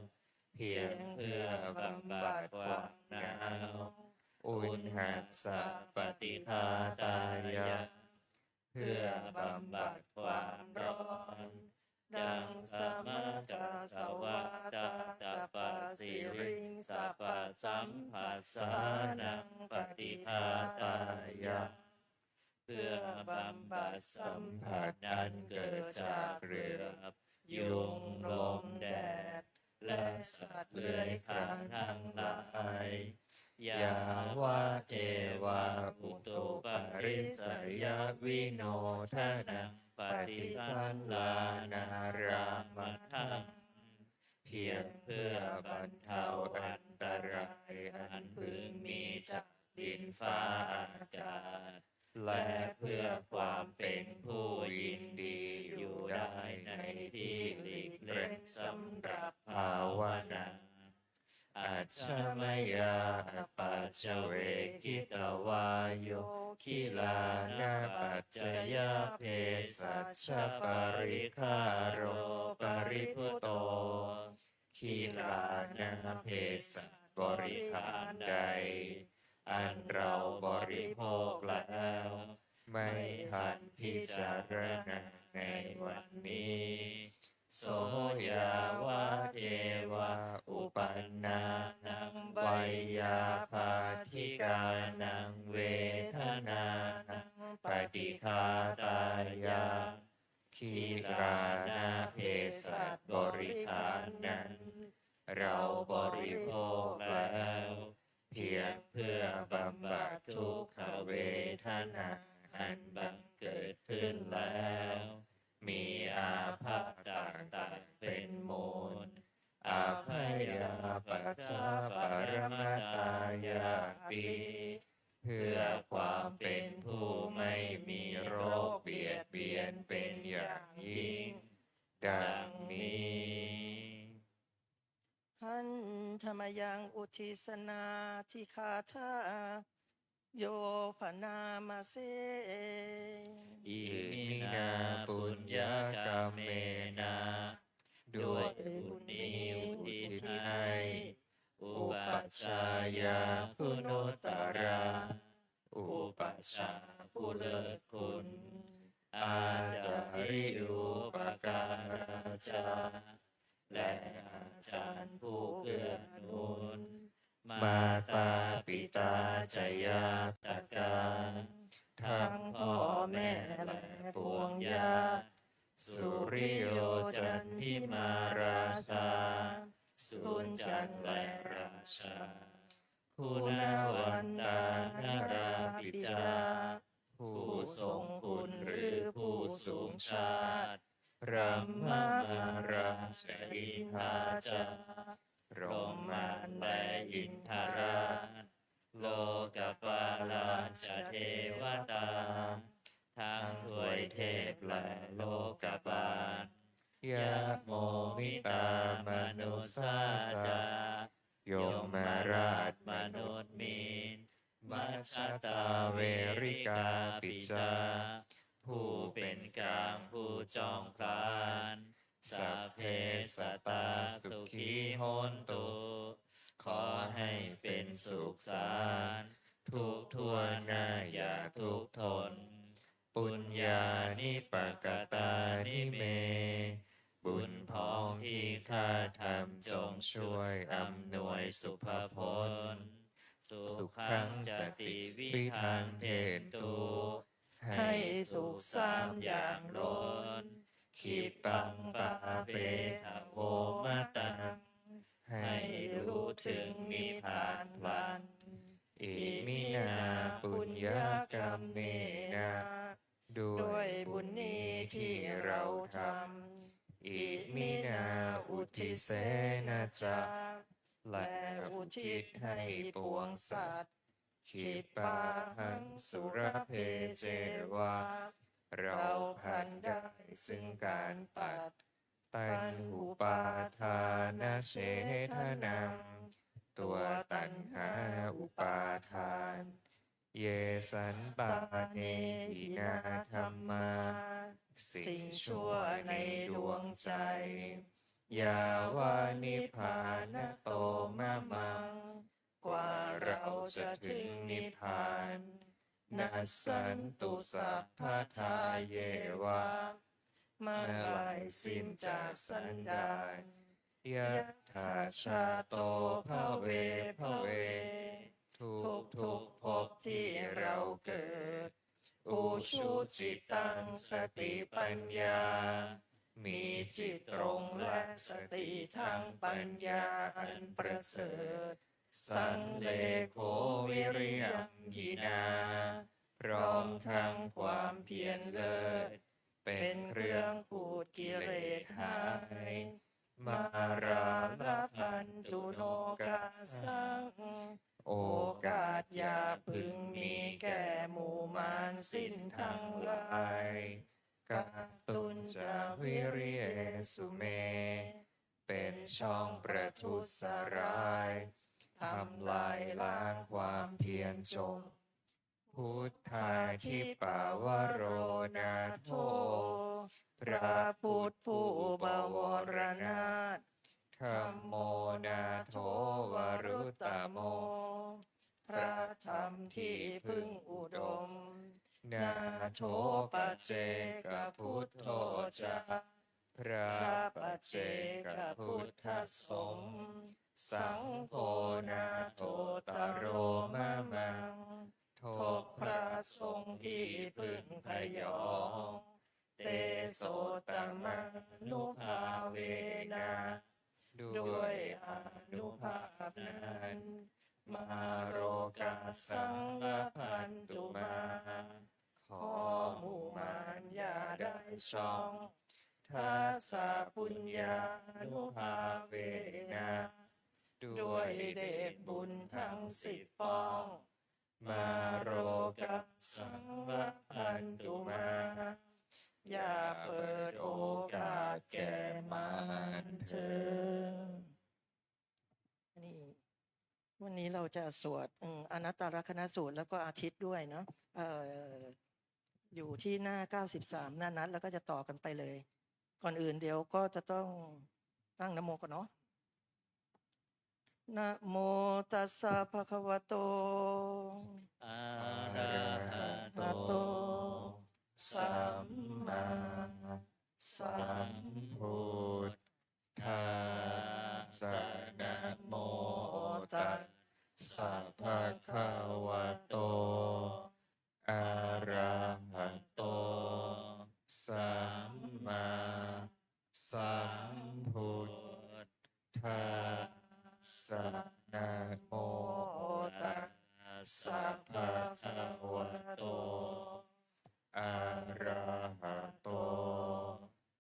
เพียงเพื่อบำบัดความหนาว uṇhassa paṭighātāya เพื่อบำบัดความร้อน daṃ samaggatvātātapasiriṃsapasamphassānaṃ paṭighātāya เพื่อบำบัดสัมผัสอันเกิดจากเหลือบ ยุง ลม แดด และสัตว์เลื้อยคลานทั้งหลาย yāvadeva utuparissayavinodanaṃ paṭisallānārāmatthaṃ เพียงเพื่อบรรเทาอันตรายอันพึงมีจากดินฟ้าอากาศ และเพื่อความเป็นผู้ยินดีอยู่ได้ในที่หลีกเร้นสำหรับภาวนา Ajja mayā apaccavekkhitvā yo gilānapaccayabhesajjaparikkhāro paribhuto. กิลานาเภสัชบริขารใด อันเราบริโภคแล้ว ไม่ทันพิจารณาในวันนี้ so yāvadeva uppannānaṃ veyyābādhikānaṃ vedanānaṃ paṭighātāya. กิลานาเภสัชบริขารนั้น เราบริโภคแล้ว เพียงเพื่อบำบัดทุกขเวทนาอันบังเกิดขึ้นแล้ว มีอาภัพต่างๆเป็นมูล abyāpajjhaparamatāyāpi เพื่อความเป็นผู้ไม่มีโรคเบียดเบียนเป็นอย่างยิ่ง ดังนี้ Handa mayaṃ uddissanādhigāthā yo bhaṇāma se. Iminā puññakammena ด้วยบุญนี้อุทิศให้ upajjhāyā guṇuttarā อุปัชฌาย์ผู้เลิศคุณ ācariyūpakārā ca และอาจารย์ผู้เกื้อหนุน mātā pitā ca ñātakā ทั้งพ่อแม่และปวงญาติ suriyo candimā rājā สุญจันทร์และราชา guṇavantā narāpi ca ผู้ทรงคุณหรือผู้สูงชาติ brahmamārā ca indā ca พรหมมารและอินทราช lokapālā ca devatā ทั้งทวยเทพและโลกบาล yamo mittā manussā ca ยมราชมนุษย์มิตร majjhattā verikāpi ca ผู้เป็นกลางผู้จองพลัน sabbe sattā sukhī hontu ขอให้เป็นสุขสันต์ทุกทั่วหน้าอย่าทุกข์ทน puññāni pakatāni me บุญพองที่ข้าทำจงช่วยอำนวยสุภผล sukhañca tividhaṃ dentu ให้สุขสามอย่างล้น khippaṃ pāpetha vomataṃ ให้รู้ถึงนิพพานพลัน iminā puññakammena ด้วยบุญนี้ที่เราทำ iminā uddissena ca และอุทิศให้ปวงสัตว์ khippāhaṃ sulabhe ceva เราพลันได้ซึ่งการตัด taṇhupādānachedanaṃ ตัวตัณหาอุปาทาน ye santāne hinā dhammā สิ่งชั่วในดวงใจ yāva nibbānato mamaṃ กว่าเราจะถึงนิพพาน nassantu sabbadā yeva เมื่อไหร่สิ้นจากสันดาน yattha jāto bhave bhave ทุกทุกๆภพที่เราเกิด ujucittaṃ satipaññā มีจิตตรงและสติทั้งปัญญาอันประเสริฐ sallekho viriyamhinā พร้อมทั้งความเพียรเลิศ เป็นเครื่องขูดกิเลสหาย mārā labhantu nokāsaṃ โอกาสอย่าพึงมีแก่หมู่มารสิ้นทั้งหลาย kātuñca viriyesu me เป็นช่องประทุษร้าย ทำลายล้างความเพียรจง Buddhādhipavaro nātho พระพุทธผู้บวรนาถ Dhammo nātho varuttamo พระธรรมที่พึ่งอุดม Nātho paccekabuddho ca พระปัจเจกพุทธสงฆ์ Saṅgho nāthottaro mamaṃ ทบพระสงฆ์ที่พึ่งพยอง Tejotamānubhāvena ด้วยอานุภาพนั้น Mārokā saṃlabhantu mā ขอหมู่มารอย่าได้ช่อง Dasa puññānubhāvena ด้วยเดชบุญทั้งสิบป้อง Mārokā saṃlabhantu mā อย่าเปิดโอกาสแก่มารเถิด นี่ วันนี้เราจะสวด อืม อนัตตลักษณสูตร แล้วก็อาทิตย์ด้วยเนาะ เอ่อ อยู่ที่หน้า เก้าสิบสาม หน้านัด แล้วก็จะต่อกันไปเลย ก่อนอื่นเดี๋ยวก็จะต้องตั้งนะโมก่อนเนาะ Namo tassa bhagavato arahato sammāsambuddhassa. Namo tassa bhagavato arahato sammāsambuddhassa. Namo tassa bhagavato arahato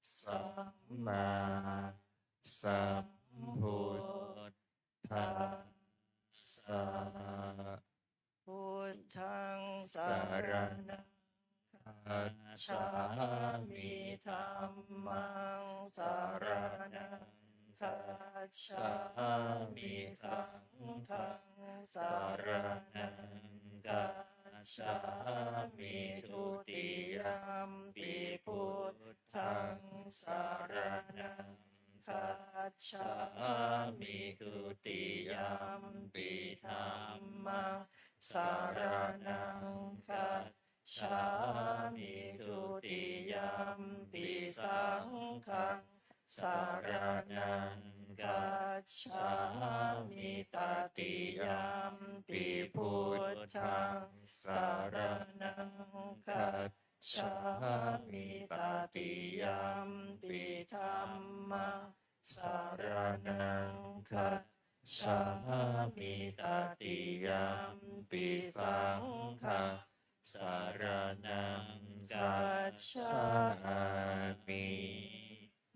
sammāsambuddhassa. Buddhaṃ saraṇaṃ gacchāmi. Dhammaṃ saraṇaṃ gacchāmi. Saṅghaṃ saraṇaṃ gacchāmi. Dutiyampi buddhaṃ saraṇaṃ gacchāmi. Dutiyampi dhammaṃ saraṇaṃ gacchāmi. Dutiyampi saṅghaṃ saraṇaṃ gacchāmi. Tatiyampi buddhaṃ saraṇaṃ gacchāmi. Tatiyampi dhammaṃ saraṇaṃ gacchāmi. Tatiyampi saṅghaṃ saraṇaṃ gacchāmi.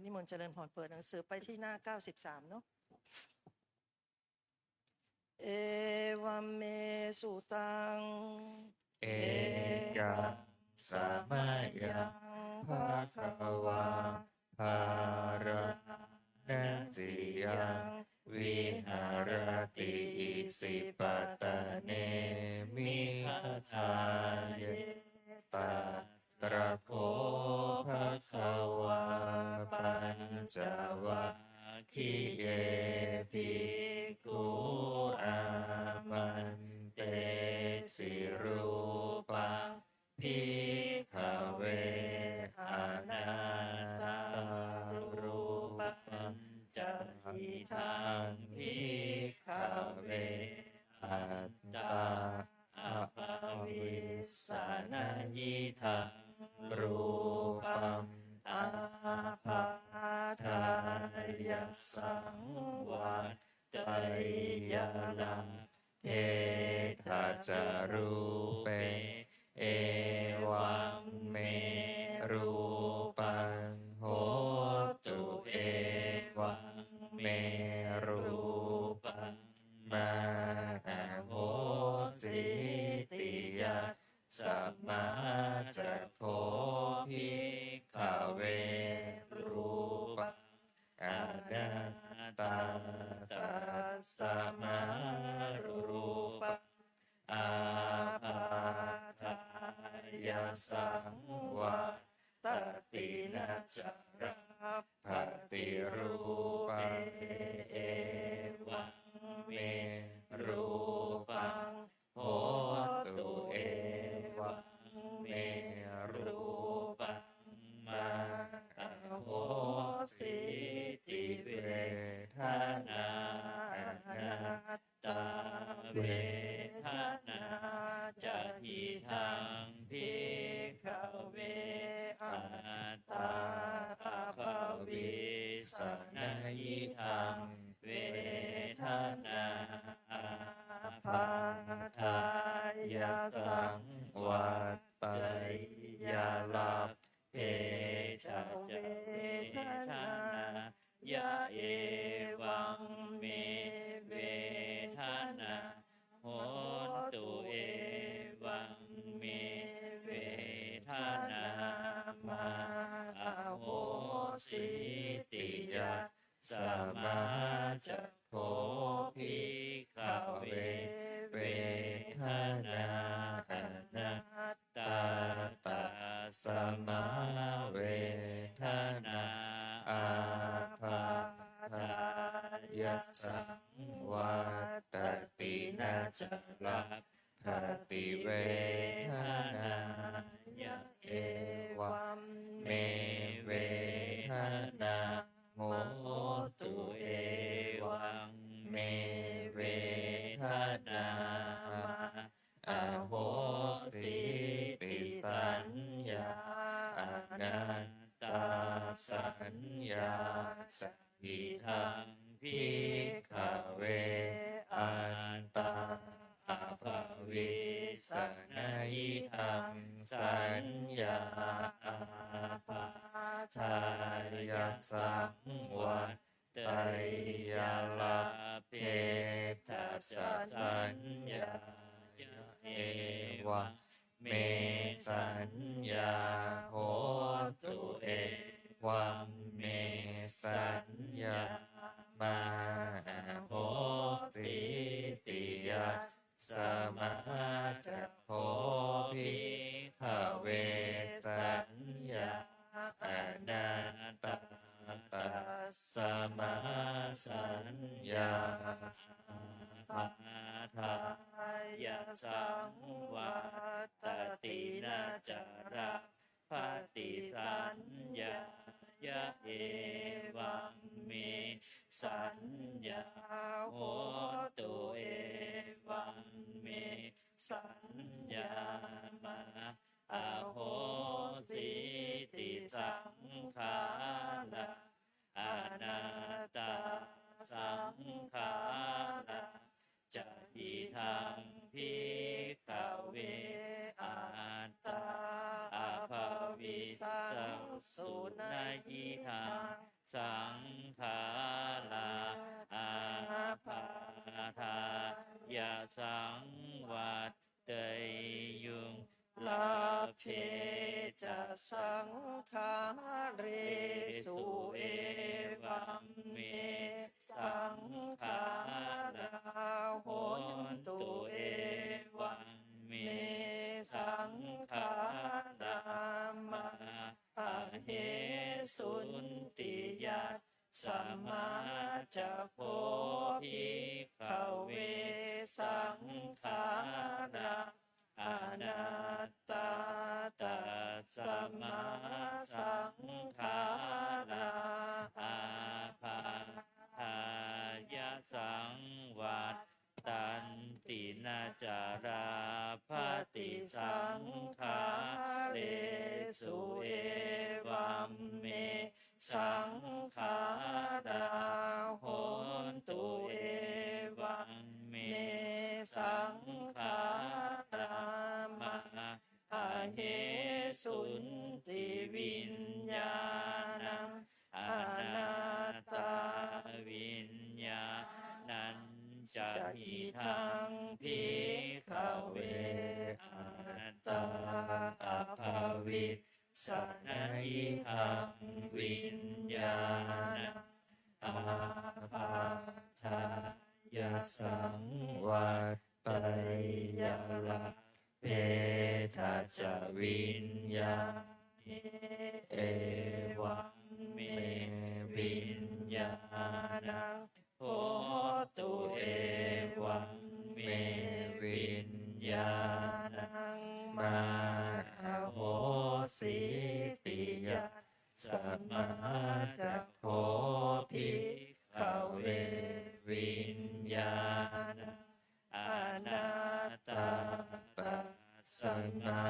นิมนต์เจริญพรเปิดหนังสือไปที่หน้า เก้าสิบสาม เนาะ Evaṃ me sutaṃ. Ekaṃ samayaṃ bhagavā bārāṇasiyaṃ viharati isipatane migadāye. Tatra kho bhagavā pañcavaggiye bhikkhū āmantesi. Rūpaṃ bhikkhave anattā. Rūpañca idaṃ bhikkhave attā abhavissa, na idaṃ rūpaṃ ābādhāya saṃvatteyya, labhetha ca rūpe evaṃ me rūpaṃ hotu, evaṃ me rūpaṃ mā ahosīti. Yasmā ca kho bhikkhave rūpaṃ anag saṃvattati na ca labbhati rūpe. Evaṃ me rūpaṃ hotu, evaṃ me rūpaṃ mā ahosīti. Vedanā anattā, vedanā ca idaṃ bhikkhave attā abhavissa, na idaṃ vedanā ābādhāya saṃvatteyya. Labbhe ca vedanāya evaṃ me vedanā hotu, evaṃ me vedanā mā ahosīti. Yasmā ca kho bhikkhave vedanā anattā, tasmā vedanā ābādhāya saṃvattati na ca labbhati. Vedanāya evaṃ me vedanā hotu, evaṃ me vedanā mā ahosīti. Saññā anattā, saññā ca idaṃ bhikkhave attā abhavissa, na idaṃ saññā ābādhāya saṃvatteyya. Labbhe ca saññāya evaṃ me saññā hotu, evaṃ me saññā mā ahosīti. Yasmā ca kho bhikkhave saññā anattā, tasmā saññā ābādhāya saṃvattati na ca labbhati. Saññāya evaṃ me saññā hotu, evaṃ me saññā mā ahosīti. Saṅkhārā anattā, saṅkhārā ca idaṃ bhikkhave attā abhavissaṃsu, na idaṃ saṅkhārā ābādhāya saṃvat teyyuṃ. Labbe ca saṅkhāresu evaṃ me saṅkhārā hontu, evaṃ me saṅkhārā mā ahesunti. Yasmā ca kho bhikkhave saṅkhārā anattā, tasmā saṅkhārā ābādhāya saṃvat tanti, na ca labhati. Saṅkhāresu evaṃ me saṅkhārā hontu, evaṃ me saṅkhārā mā ahesunti. Viññāṇaṃ anattā, viññāṇañca idaṃ bhikkhave attā abhavissa, na idaṃ viññāṇaṃ ābādhāya saṃvatteyya. Labbe Bheda ca viññāṇe evaṃ me viññāṇaṃ hotu evaṃ me viññāṇaṃ mā ahosīti. Yasmā ca kho bhikkhave viññāṇaṃ anattā, tasmā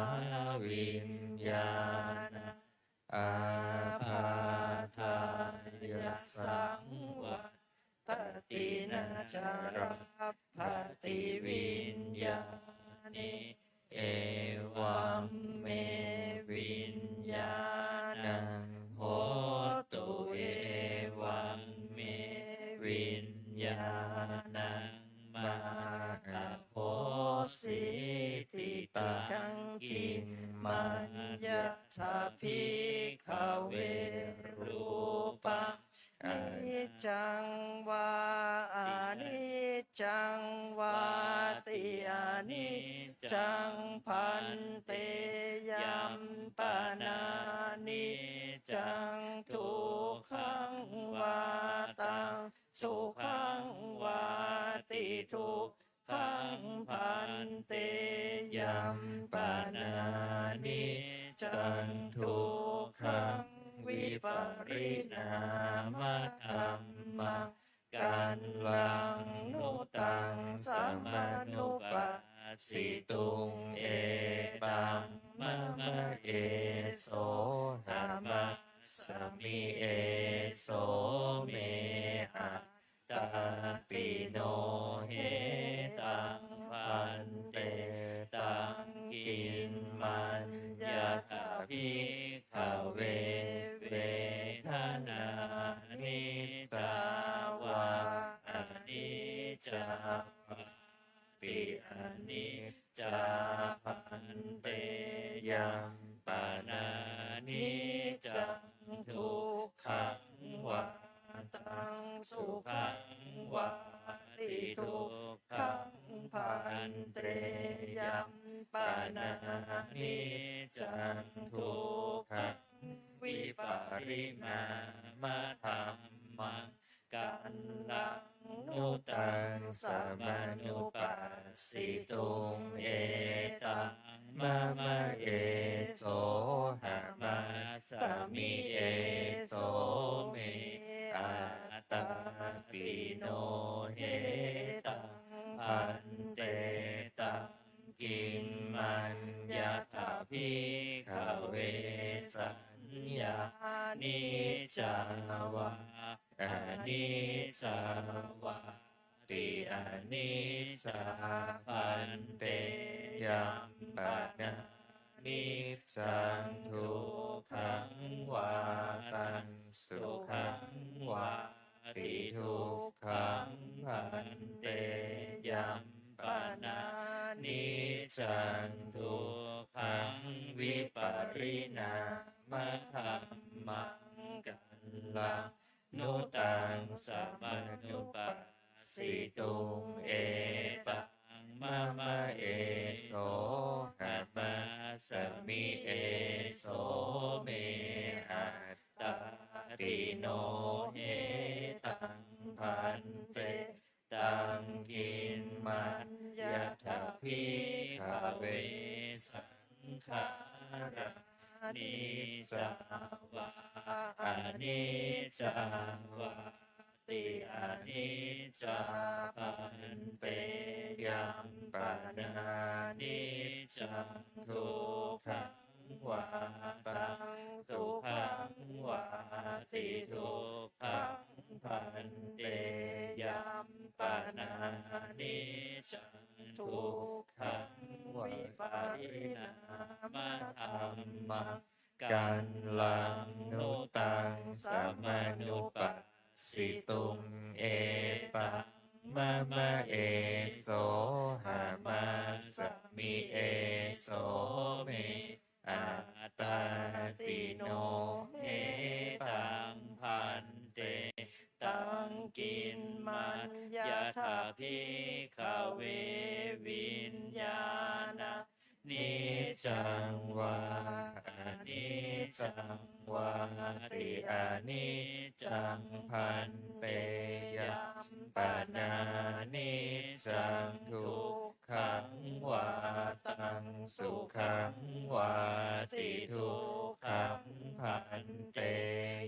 viññāṇaṃ ābādhāya saṃvattati, na ca labbhati viññāṇe evaṃ me viññāṇaṃ hotu evaṃ me viññāṇaṃ mā ahosīti. Idaṃ kiṃ maññatha bhikkhave rūpaṃ niccaṃ vā aniccaṃ vāti? Aniccaṃ bhante. Yampanāni niccaṃ dukkhaṃ vā taṃ sukhaṃ vāti? Dukkhaṃ bhante. Yampanāniccaṃ dukkhaṃ vipariṇāmadhammaṃ kallaṃ nu taṃ samanupassituṃ etaṃ mama esohamasmi eso me attāti. No hetaṃ bhante. Idaṃ kiṃ maññatha bhikkhave vedanā niccā vā aniccā vāti? Aniccā bhante. Yampanāniccaṃ dukkhaṃ vā taṃ sukhaṃ vāti? Dukkhaṃ bhante. Yampanāniccaṃ dukkhaṃ vipariṇāmadhammaṃ kallaṃ nu taṃ samanupassituṃ etaṃ mama esohamasmi eso me attāti. No hetaṃ bhante. Idaṃ kiṃ maññatha bhikkhave saññā niccā vā aniccā vāti? Aniccā bhante. Yampanāniccaṃ dukkhaṃ vā taṃ sukhaṃ vāti? Dukkhaṃ bhante. Yampanāniccaṃ dukkhaṃ vipariṇāmadhammaṃ kallaṃ nu taṃ samanupassituṃ etaṃ mama esohamasmi eso me attāti. No hetaṃ bhante. Idaṃ kiṃ maññatha bhikkhave saṅkhārā niccā vā aniccā vāti? Aniccā bhante. Yampanāniccaṃ dukkhaṃ vā taṃ sukhaṃ vāti? Dukkhaṃ bhante. Yampanāniccaṃ dukkhaṃ vipariṇāmadhammaṃ kallaṃ nu taṃ samanupassituṃ etaṃ mama esohamasmi eso me attāti. No hetaṃ bhante. Idaṃ kiṃ maññatha bhikkhave viññāṇaṃ niccaṃ vā aniccaṃ vāti. Aniccaṃ bhante, yam panāniccaṃ, dukkhaṃ vā taṃ sukhaṃ vāti. Dukkhaṃ bhante,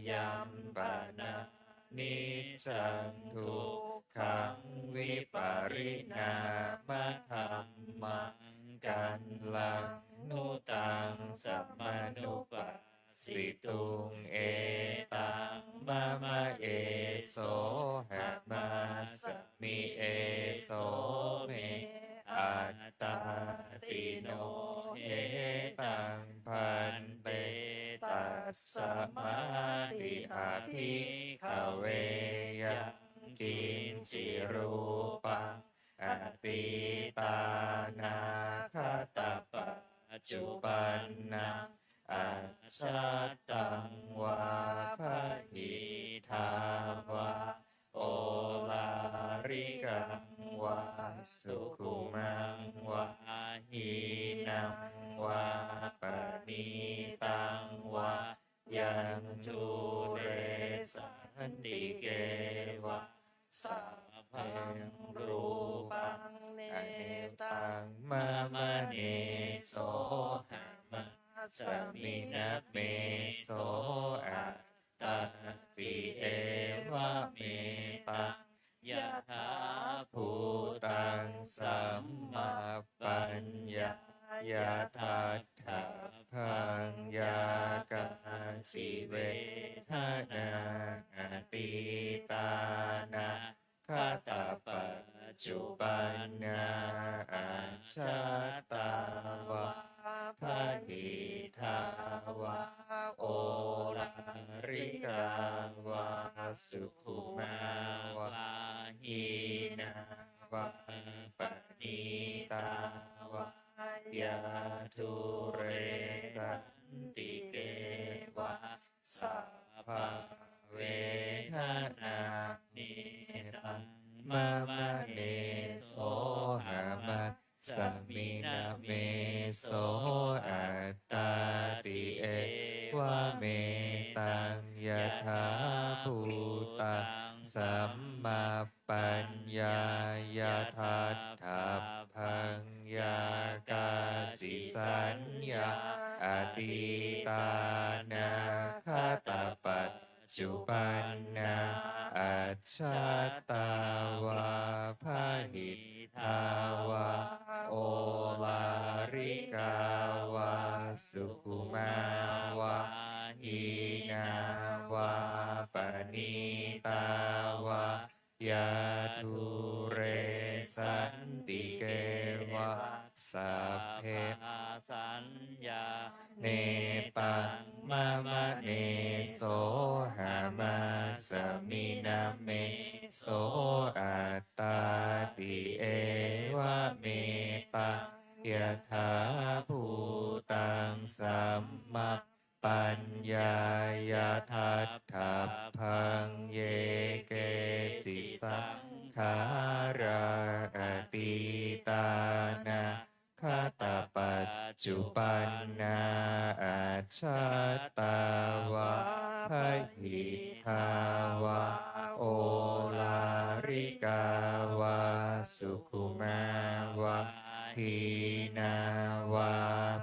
yam panā niccaṃ, dukkhaṃ vipariṇāmadhammaṃ, kallaṃ nu taṃ samanupassituṃ. Etaṃ mama, esohamāsmi, eso me attāti. No etaṃ bhante, tasmātiha bhikkhave yaṃ kiñci rūpaṃ atītānāgatapaccuppannaṃ ajjhattaṃ vā bahiddhā vā oḷārikaṃ vā sukhumaṃ vā hīnaṃ vā paṇītaṃ vā yaṃ dūre santike vā sabbaṃ rūpaṃ netaṃ mama, nesohamāsmi, na me so attāti. Evametaṃ yathābhūtaṃ sammapaññāya daṭṭhabbaṃ. Yā kāci vedanā atītānāgatapaccuppanna ajjhattā vā bahiddhā vā oḷārikā vā sukhu mā vā hīnā vā paṇītā vā yā dūre santike vā sabbā vedanā netaṃ mama nesohamā smi na me so attāti. Evametaṃ yathābhūtaṃ sammapaññāya daṭṭhabbaṃ. Yā kāci saññā atītānāgatapac cupannā ajjhattā vā bahiddhā vā oḷārikā vā sukhumā vā hīnā vā paṇītā vā yā dūre santike vā sabbe saññā netaṃ mama nesohamā smi na me so attāti. Evametaṃ yathābhūtaṃ sammapaññāya daṭṭhabbaṃ. Ye keci saṅkhārā atītānā gatapaccupannā ajjhattā vā bahiddhā vā oḷārikā vā sukhumā vā hīnā vā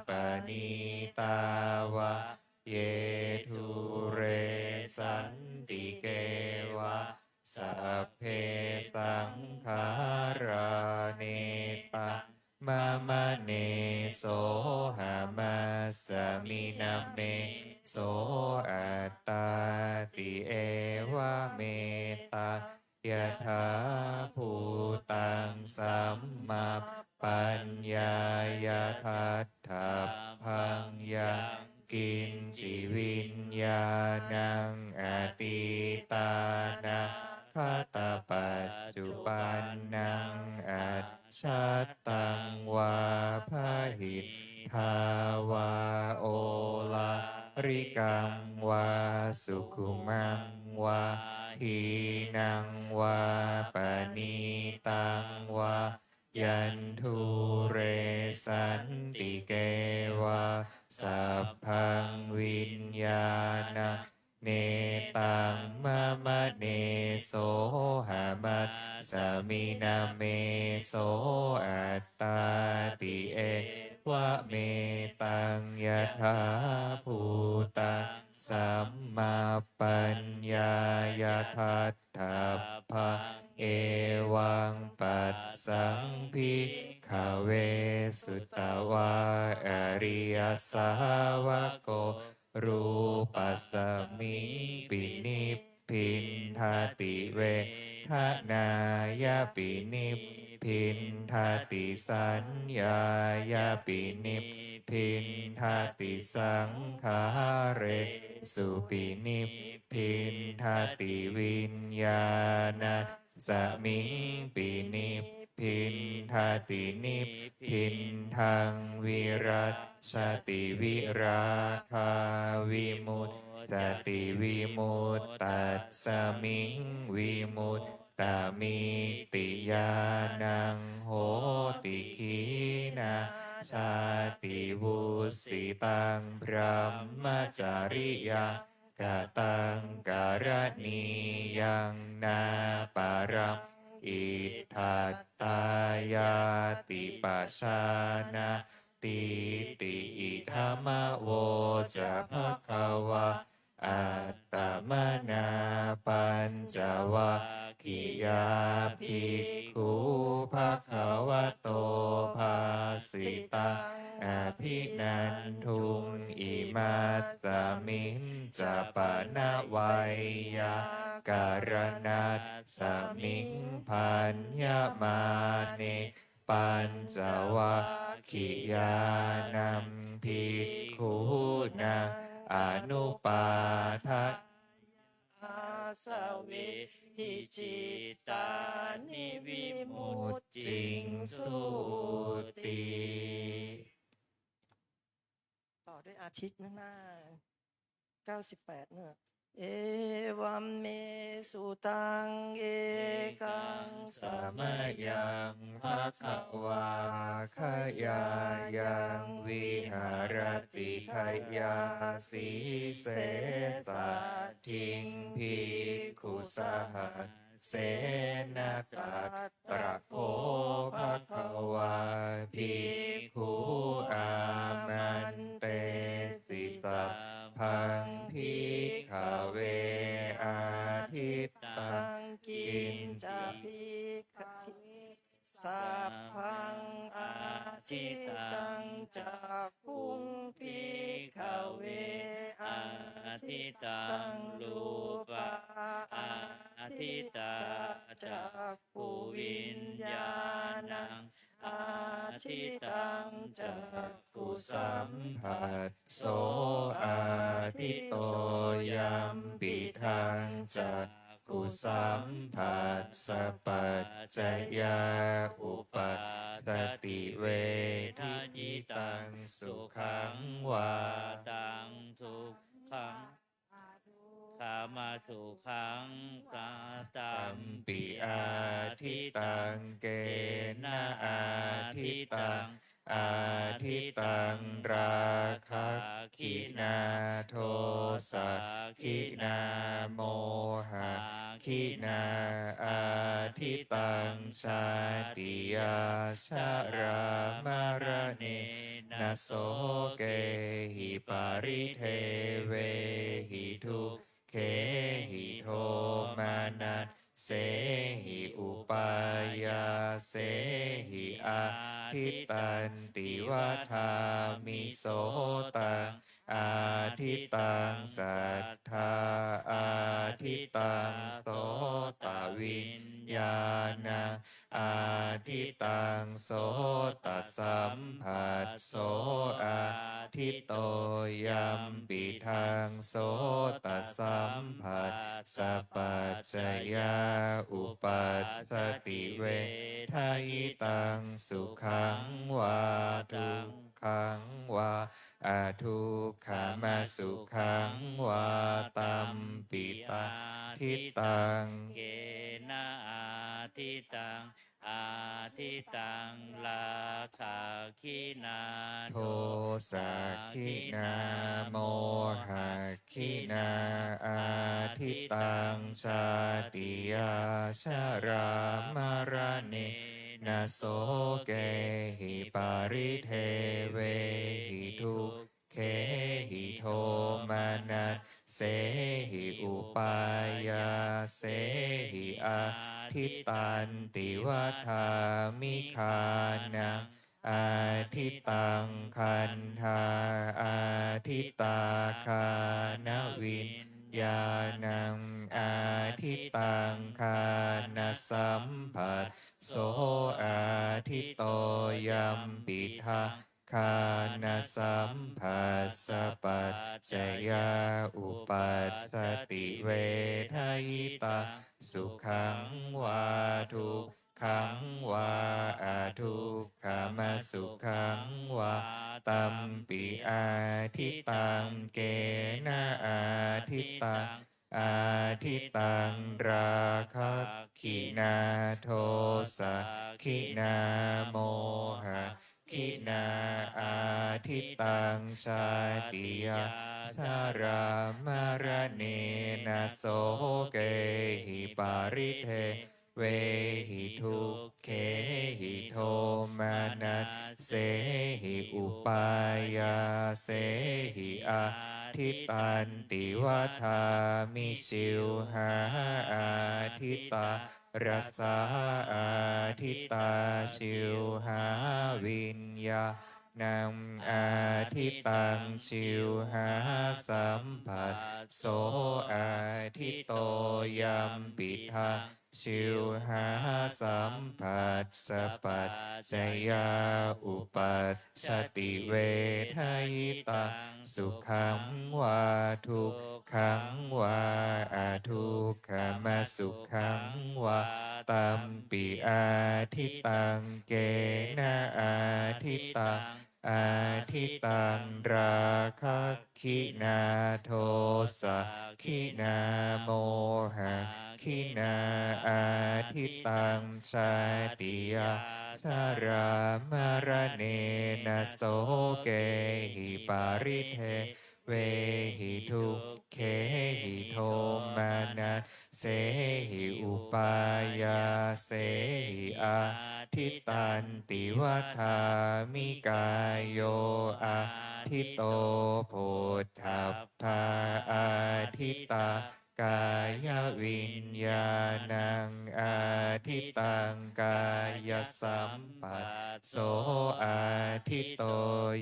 paṇītā vā ye dūre santike vā sabbe saṅkhārā netaṃ mama nesohamā smi na me so attāti. Evametaṃ yathābhūtaṃ sammapaññāya daṭṭhabbaṃ. Yaṃ kiñci viññāṇaṃ atītānāgatapaccuppannaṃ ajjhattaṃ vā bahiddhā vā oḷārikaṃ vā sukhumaṃ vā hīnaṃ vā paṇītaṃ vā yaṃ dūre santike vā sabbaṃ viññāṇaṃ netaṃ mama nesohamasmi na meso attāti. Evametaṃ yathābhūtaṃ sammappaññāya daṭṭhabbaṃ. Evaṃ passaṃ bhikkhave sutavā ariyasāvako rūpasmiṃ pinibbindati vedanāya pinibbindati saññāya pinibbindati saṅkhāresu pinibbindati viññāṇasmiṃ pinibbindati nibbindaṃ virajjati virāgā vimuccati vimuttasmiṃ vimuttamitti ñāṇaṃ hoti. Khīṇā jāti vussitaṃ brahmacariyaṃ kataṃ karaṇīyaṃ nāparaṃ itthattāyāti pajānātīti. Idamavoca bhagavā. Attamanā pañcavaggiyā bhikkhū bhagavato bhāsitaṃ abhinanduṃ. Imasmiñca pana veyyākaraṇasmiṃ bhaññamāne pañcavaggiyānaṃ bhikkhūnaṃ anupādāya āsavehi cittāni vimucciṃsūti. ต่อด้วยอาทิตย์ข้างหน้า เก้าสิบแปด เนี่ย Evaṃ me sutaṃ. Ekaṃ samayaṃ bhagavā gayāyaṃ viharati gayāsīse saddhiṃ bhikkhusahassena. Tatra kho bhagavā bhikkhū āmantesi: Sabbaṃ bhikkhave ādittaṃ. Kiñca bhikkhave sabbaṃ ādittaṃ. Cakkhuṃ bhikkhave ādittaṃ, rūpā ādittā, cakkhuviññāṇaṃ ādittaṃ, cakkhusamphasso āditto, yampidaṃ cakkhusamphassapaccayaṃ uppajjati vedayitaṃ sukhaṃ vā taṃ sukhaṃ khamasukhaṃ, tampi ādittaṃ. Kena ādittaṃ? Ādittaṃ rāgagginā dosagginā mohagginā, ādittaṃ jātiyā jarāmaraṇena sokehi paridevehi dukkhehi domanassehi upāyāsehi ādittanti vadāmi. Sotaṃ ādittaṃ, saddā ādittaṃ, sotaviññāṇaṃ ādittaṃ, sotasamphasso āditto, yampidaṃ sotasamphassapaccayā uppajjati vedayitaṃ sukhaṃ vā dukkhaṃ vā adukkhamasukhaṃ vā, tampi ādittaṃ. Kena ādittaṃ? Ādittaṃ rāga khinā dosakhinā mohakhinā, aṭṭhitaṃ jātiyā jarāmaraṇena sokehi paridevehi dukkhehi domanassehi upāyāsehi aṭṭhitanti vadāmi. Ghānaṃ aṭṭhitaṃ gandhā aṭṭhitā ghānaviññāṇaṃ aṭṭhitaṃ ghānasamphasso aṭṭhito yampidaṃ ghānasamphassapaccayā uppajjati vedayitaṃ sukhaṃ vā dukkhaṃ vā adukkhamasukhaṃ vā, tampi aṭṭhitaṃ. Kena aṭṭhitaṃ? Aṭṭhitaṃ rāgagginā dosagginā mohagginā, aṭṭhitaṃ jātiyā jarāmaraṇena sokehi paridevehi dukkhehi domanassehi upāyāsehi aṭṭhitanti vadāmi. Jivhā aṭṭhitā rasā aṭṭhitā jivhāviññāṇaṃ aṭṭhitaṃ jivhāsamphasso aṭṭhito yampidaṃ jivhāsamphassapaccayā uppajjati vedayitaṃ sukhaṃ vā dukkhaṃ vā adukkhamasukhaṃ vā, tampi aṭṭhitaṃ. Kena aṭṭhitaṃ? Aṭṭhitaṃ rāgagginā dosagginā mohagginā, aṭṭhitaṃ jātiyā jarāmaraṇena sokehi paridevehi dukkhehi domanas sehi upāyāsehi aṭṭhitanti vadāmi. Kāyo aṭṭhito phoṭṭhabbā aṭṭhitā kāyaviññāṇaṃ aṭṭhitaṃ kāyasamphasso aṭṭhito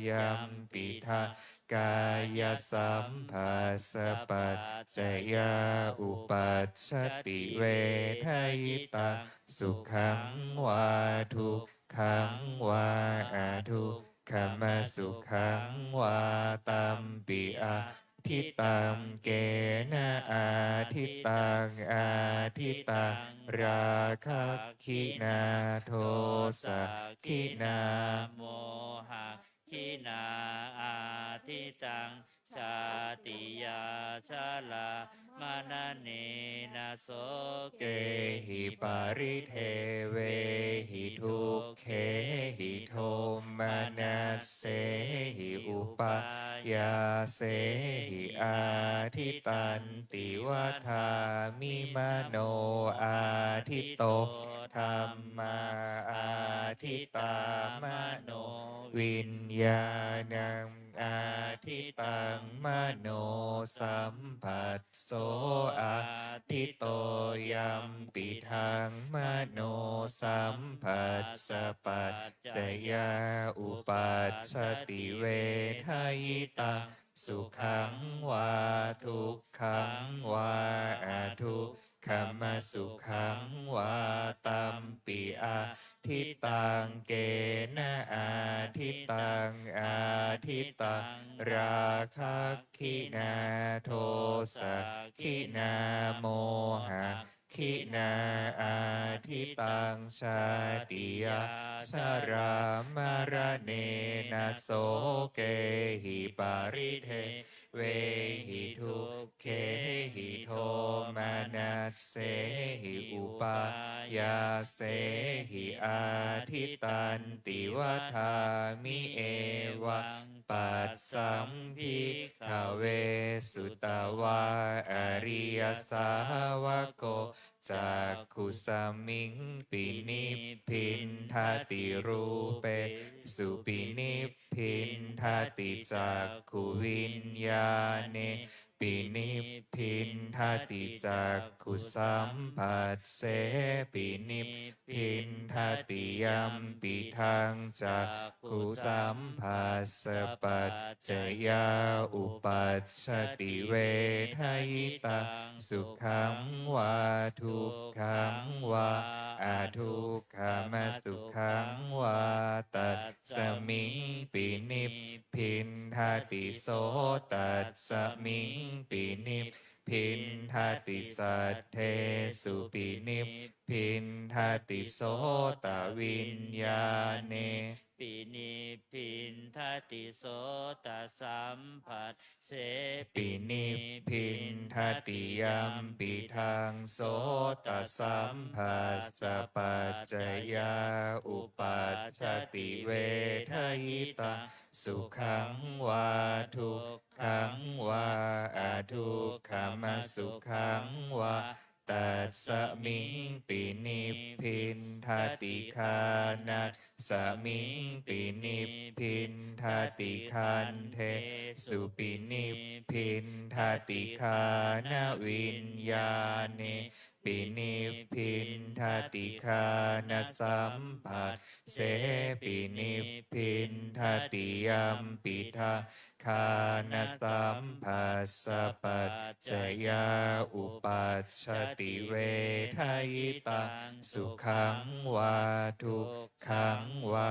yampidaṃ kāyasamphassapaccayā uppajjati vedayitaṃ sukhaṃ vā dukkhaṃ vā adukkhamasukhaṃ vā, tampi aṭṭhitaṃ. Kena aṭṭhitaṃ? Aṭṭhitaṃ rāgagginā dosagginā mohagginā, aṭṭhitaṃ jātiyā jarāmaraṇena sokehi paridevehi dukkhehi domanassehi upāyāsehi aṭṭhitanti vadāmi. Mano aṭṭhito dhammā aṭṭhitā manoviññāṇaṃ aṭṭhitaṃ manosamphasso aṭṭhito yampidaṃ manosamphassapacca yā uppajjati vedayitaṃ sukhaṃ vā dukkhaṃ vā adukkhamasukhaṃ vā tampi aṭṭhitaṃ. Kena aṭṭhitaṃ? Aṭṭhitaṃ rāgagginā dosagginā mohagginā aṭṭhitaṃ jātiyā jarāmaraṇena sokehi paridevehi vehi dukkhehi domanassehi upāyāsehi āditanti vadāmi. Evaṃ passaṃ bhikkhave sutavā ariyasāvako cakkhusmiṃpi nibbindati, rūpesupi nibbindati, cakkhuviññāṇepi nibbindati, cakkhusamphasse pi nibbindati. Yampidaṃ cakkhusamphassapaccayā uppajjati vedayitaṃ sukhaṃ vā dukkhaṃ vā adukkhamasukhaṃ vā, tasmiṃpi nibbindati. Sotasmiṃpi nibbindati, saddesupi nibbindati, sotaviññāṇepi nibbindati, sotasamphassepi nibbindati. Yampidaṃ sotasamphassapaccayā uppajjati vedayitaṃ sukhaṃ vā dukkhaṃ vā adukkhamasukhaṃ vā, tasmiṃpi nibbindati. Ghānasmiṃpi nibbindati, gandhesupi nibbindati, ghānaviññāṇepi nibbindati, ghānasamphassepi nibbindati. Yampidaṃ ghānasamphassapaccayā uppajjati vedayitaṃ sukhaṃ vā dukkhaṃ vā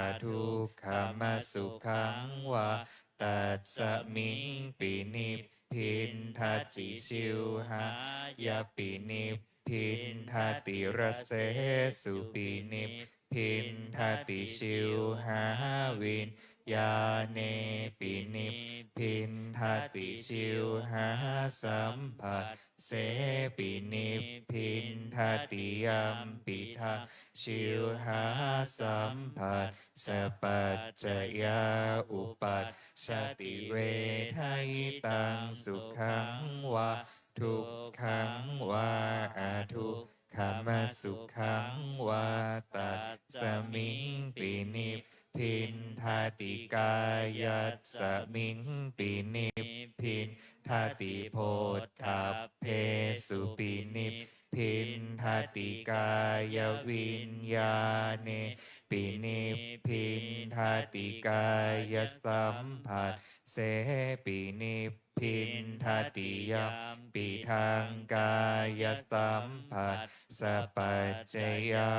adukkhamasukhaṃ vā, tasmiṃpi nibbindati. Jivhāyapi nibbindati, rasesupi nibbindati, jivhāviññāṇepi nibbindati, jivhāsamphassepi nibbindati. Yampidaṃ jivhāsamphassapaccayā uppajjati vedayitaṃ sukhaṃ vā dukkhaṃ vā adukkhamasukhaṃ vā, tasmiṃpi nibbindati. Kāyasmiṃpi nibbindati, phoṭṭhabbesupi nibbindati, kāyaviññāṇepi nibbindati, kāyasamphassepi nibbindati. Yampidaṃ kāyasamphassapaccayā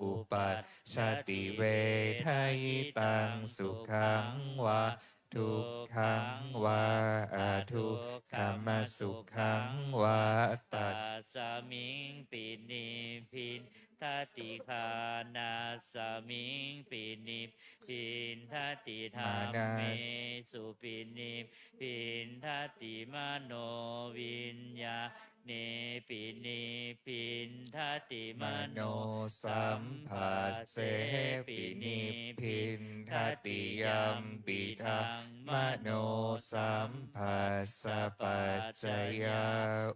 uppajjati vedayitaṃ sukhaṃ vā dukkhaṃ vā adukkhamasukhaṃ vā, tasmiṃpi nibbindati. Ghānasmiṃpi nibbindati, manas- dhammesupi nibbindati, manoviññā- ṇepi nibbindati, manosamphassepi nibbindati. Yampidaṃ manosamphassapaccayā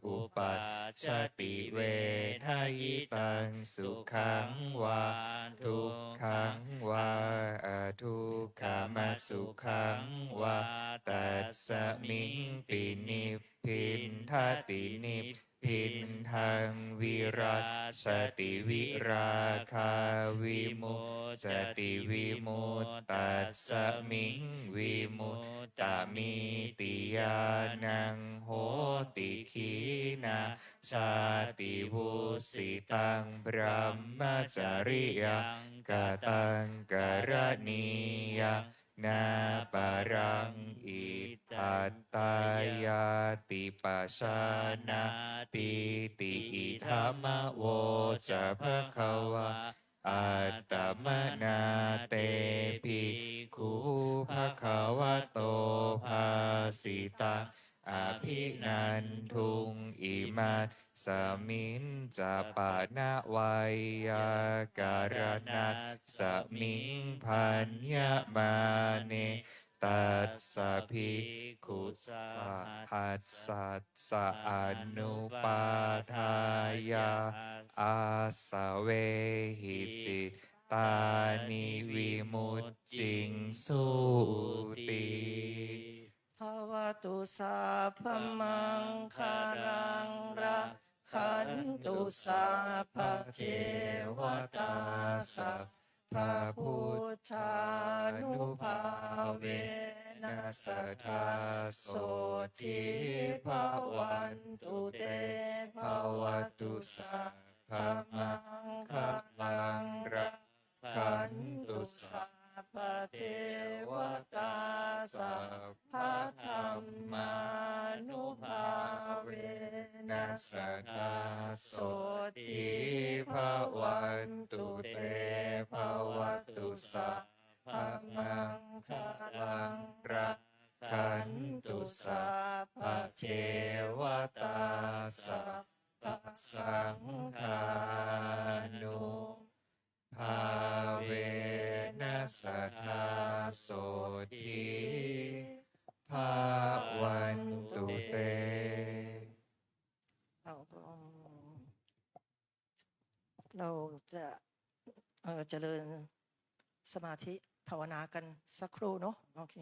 uppajjati vedayitaṃ sukhaṃ vā dukkhaṃ vā adukkhamasukhaṃ vā, tasmiṃpi nib- bindati. Nibbindaṃ virajjati virāgā vimuccati, vimuttasmiṃ vimuttamīti ñāṇaṃ hoti. Khīṇā jāti, vusitaṃ brahmacariyaṃ, kataṃ karaṇīyaṃ nāparaṃ itthattāyāti pajānātīti. Idamavoca bhagavā. Attamanā te bhikkhū bhagavato bhāsita- sita abhinanduṃ imasmiñca pana veyyākaraṇasmiṃ bhaññamāne tassa bhikkhusahassassa anupādāya āsavehi cittāni vimucciṃsūti. Bhavatu sabbamaṅgalaṃ rakkhantu sabbadevatā sabbabuddhānubhāvena sadā sotthī bhavantu te. Bhavatu sabbamaṅgalaṃ rakkhantu sabbadevatā sabbadhammānubhāvena sadā sotthī bhavantu te. Bhavatu sabbamaṅgalaṃ rakkhantu sabbadevatā sabbasaṅghānu bhāvena sadā sotthī bhavantu te. เราก็ เราจะ เอ่อ เจริญสมาธิภาวนากันสักครู่เนาะ โอเค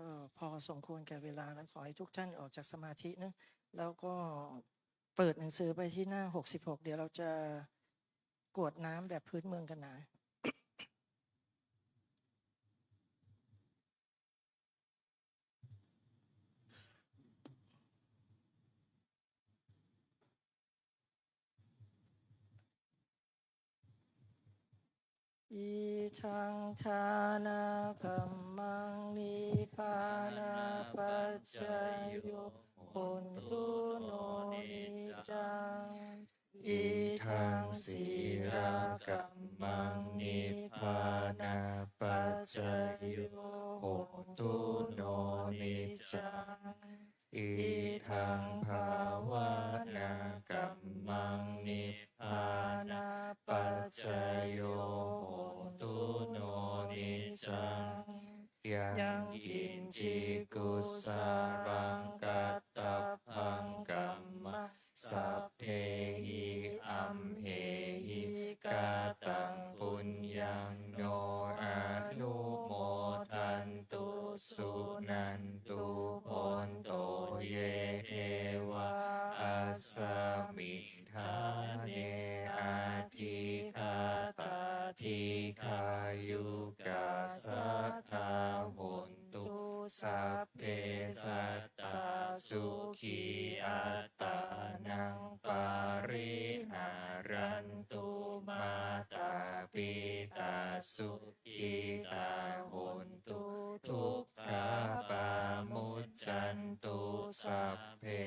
ก็พอสมควรแก่เวลาแล้ว ขอให้ทุกท่านออกจากสมาธินะ แล้วก็เปิดหนังสือไปที่หน้า หกสิบหก เดี๋ยวเราจะกรวดน้ำแบบพื้นเมืองกันนะ Idaṃ dānakammaṃ nibbānapaccayo hotu no niccaṃ. Idaṃ sīlakammaṃ nibbānapaccayo hotu no niccaṃ. Idaṃ bhāvanākammaṃ nibbānapaccayo hotu no niccaṃ. Yaṃ kiñci kusalaṃ kattabbaṃ kammaṃ sabbehi amhehi kataṃ puññaṃ no anumodantu suṇantu bhonto ye devā asmiṃ ṭhāne adhigatā dīghāyukā sadā hontu. Sabbe sattā sukhī attānaṃ pariharantu. Mātā pitā sukhitā hontu dukkhā pamuccantu. Sabbe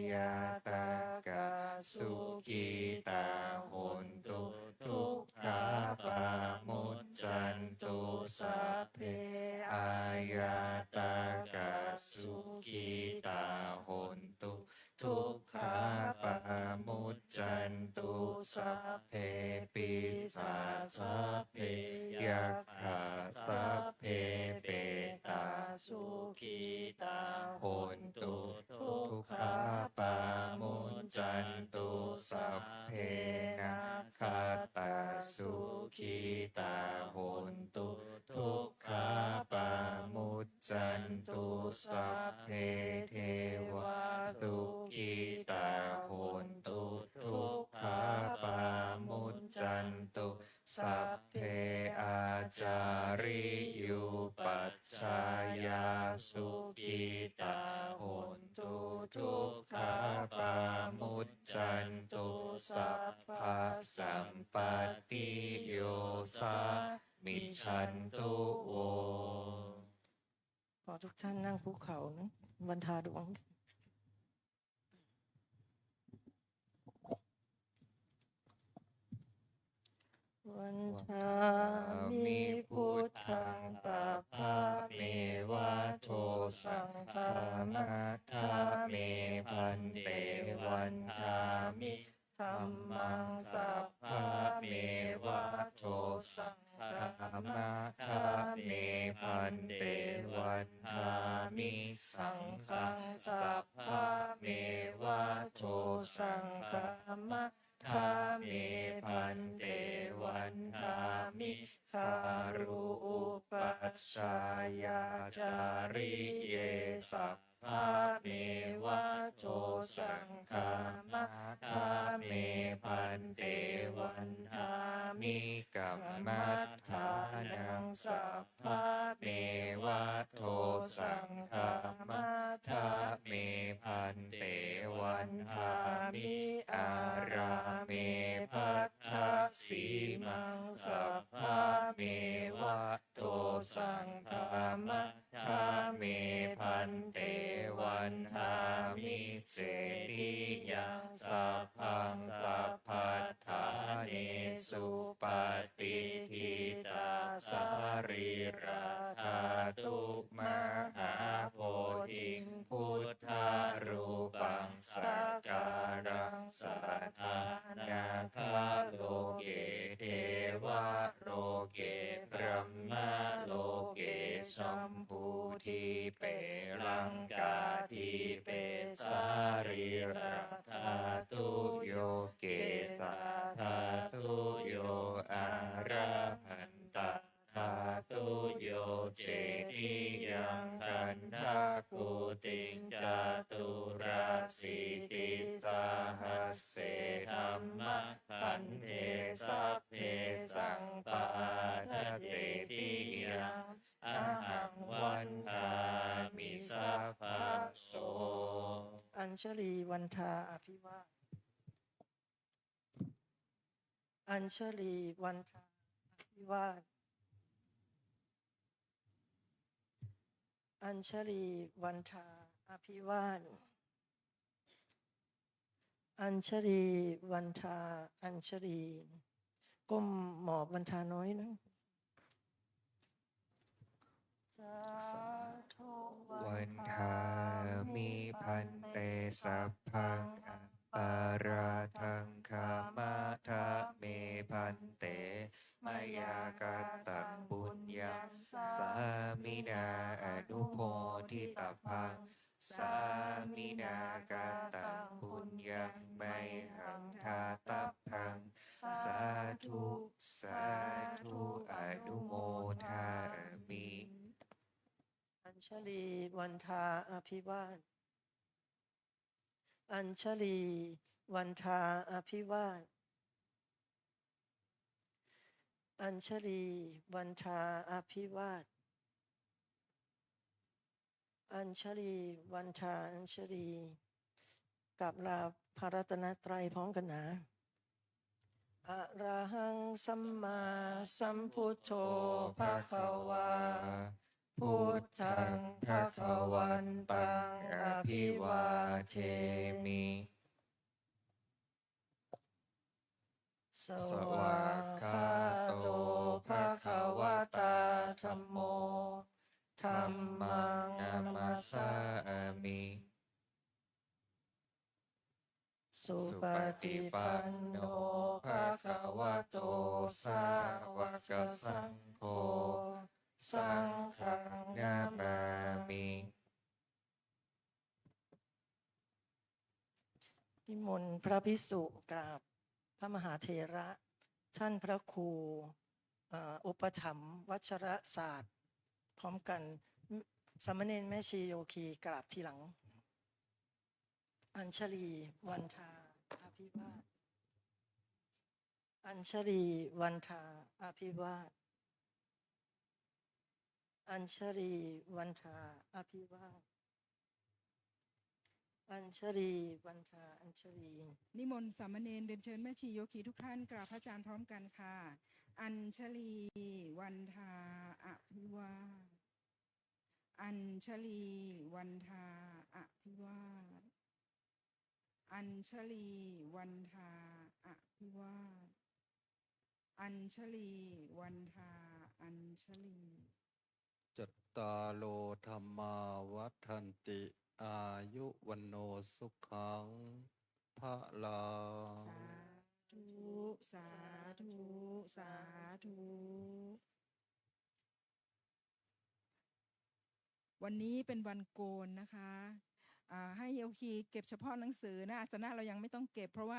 ñātakā sukhitā hontu dukkhā pamuccantu. Sabbe aññātakā sukhitā hontu dukkhā pamuccantu. Sabbe pisā sabbe yakkhā sabbe petā sukhitā hontu dukkhā pamuccantu. Sabbe nakkhattā sukhitā hontu dukkhā pamuccantu. Sabbe devā sukhitā hontu dukkhā pamuccantu. Sabbe ācariyupajjhāyā sukhitā hontu dukkhā pamuccantu. Sabbasampattiyo samijjhantu vo. ขอทุกท่านนั่งคุกเข่านะ วันทาดวง Vandāmi buddhaṃ sabbameva dosaṃ khamatha me bhante. Vandāmi dhammaṃ sabbameva dosaṃ khamatha me bhante. Vandāmi saṅghaṃ sabbameva dosaṃ khamatha me bhante. Vandāmi garu upajjhāyācariye sabbameva dosaṃ khamatha me bhante. Vandāmi kammaṭṭhānaṃ sabbameva dosaṃ khamatha me bhante. Vandāmi ārāme bhaddasīmaṃ sabbameva dosaṃ khamatha me bhante. Vandāmi cetiyaṃ sabbaṃ sabbaṭṭhānesu patiṭṭhitā sarīradhātu mahābodhiṃ buddharūpaṃ sakalaṃ sadā nāgaloke devaloke brahmaloke jambudīpe laṅkādīpe sarīradhātuyo kesādhātuyo arahan tadhātuyo cetiyaṃ gandha Sāthacetiyaṃ ahaṃ vandāmi sabbaso. Añjalī vandā abhivā. Añjalī vandā abhivā. Añjalī vandā abhivā. Añjalī vandā añjalī. ก้มหมอบวันทาน้อยนะ Sādhu. Vandāmi bhante sabbaṃ aparādhaṃ, khamatha me bhante, mayā kataṃ puññaṃ sāminā anumoditabbaṃ, sāminā kataṃ puññaṃ mayhaṃ dātabbaṃ. Sādhu, sādhu, anumodāmi. Añjalī vandā abhivā. Añjalī vandā abhivā. Añjalī vandā abhivā. Añjalī vandā añjalī. กราบลาพระรัตนตรัยพร้อมกันนะ Arahaṃ sammāsambuddho bhagavā, buddhaṃ bhagavantaṃ abhivādemi. Svākkhāto bhagavatā dhammo, dhammaṃ namassāmi. Supaṭipanno bhagavato sāvakasaṅgho, saṅghaṃ namāmi. นิมนต์พระภิกษุกราบพระมหาเถระ ท่านพระครู เอ่อ อุปถัมภ์วัชรศาสตร์ พร้อมกัน สามเณรแม่ชีโยคีกราบทีหลัง Añjalī vandā abhivā. Añjalī vandā abhivā. Añjalī vandā abhivā. Añjalī vandā añjalī. นิมนต์สามเณรเรียนเชิญแม่ชีโยคีทุกท่านกราบพระอาจารย์พร้อมกันค่ะ Añjalī vandā abhivā. Añjalī vandā abhivā. Añjalī vandā abhivā. Añjalī vandā añjalī. Cattāro dhammā vaḍḍhanti, āyu vaṇṇo sukhaṃ balaṃ. Sādhu, sādhu, sādhu. วันนี้เป็นวันโกนนะคะ อ่า ให้โยคีเก็บเฉพาะหนังสือนะ อาสนะเรายังไม่ต้องเก็บ เพราะว่า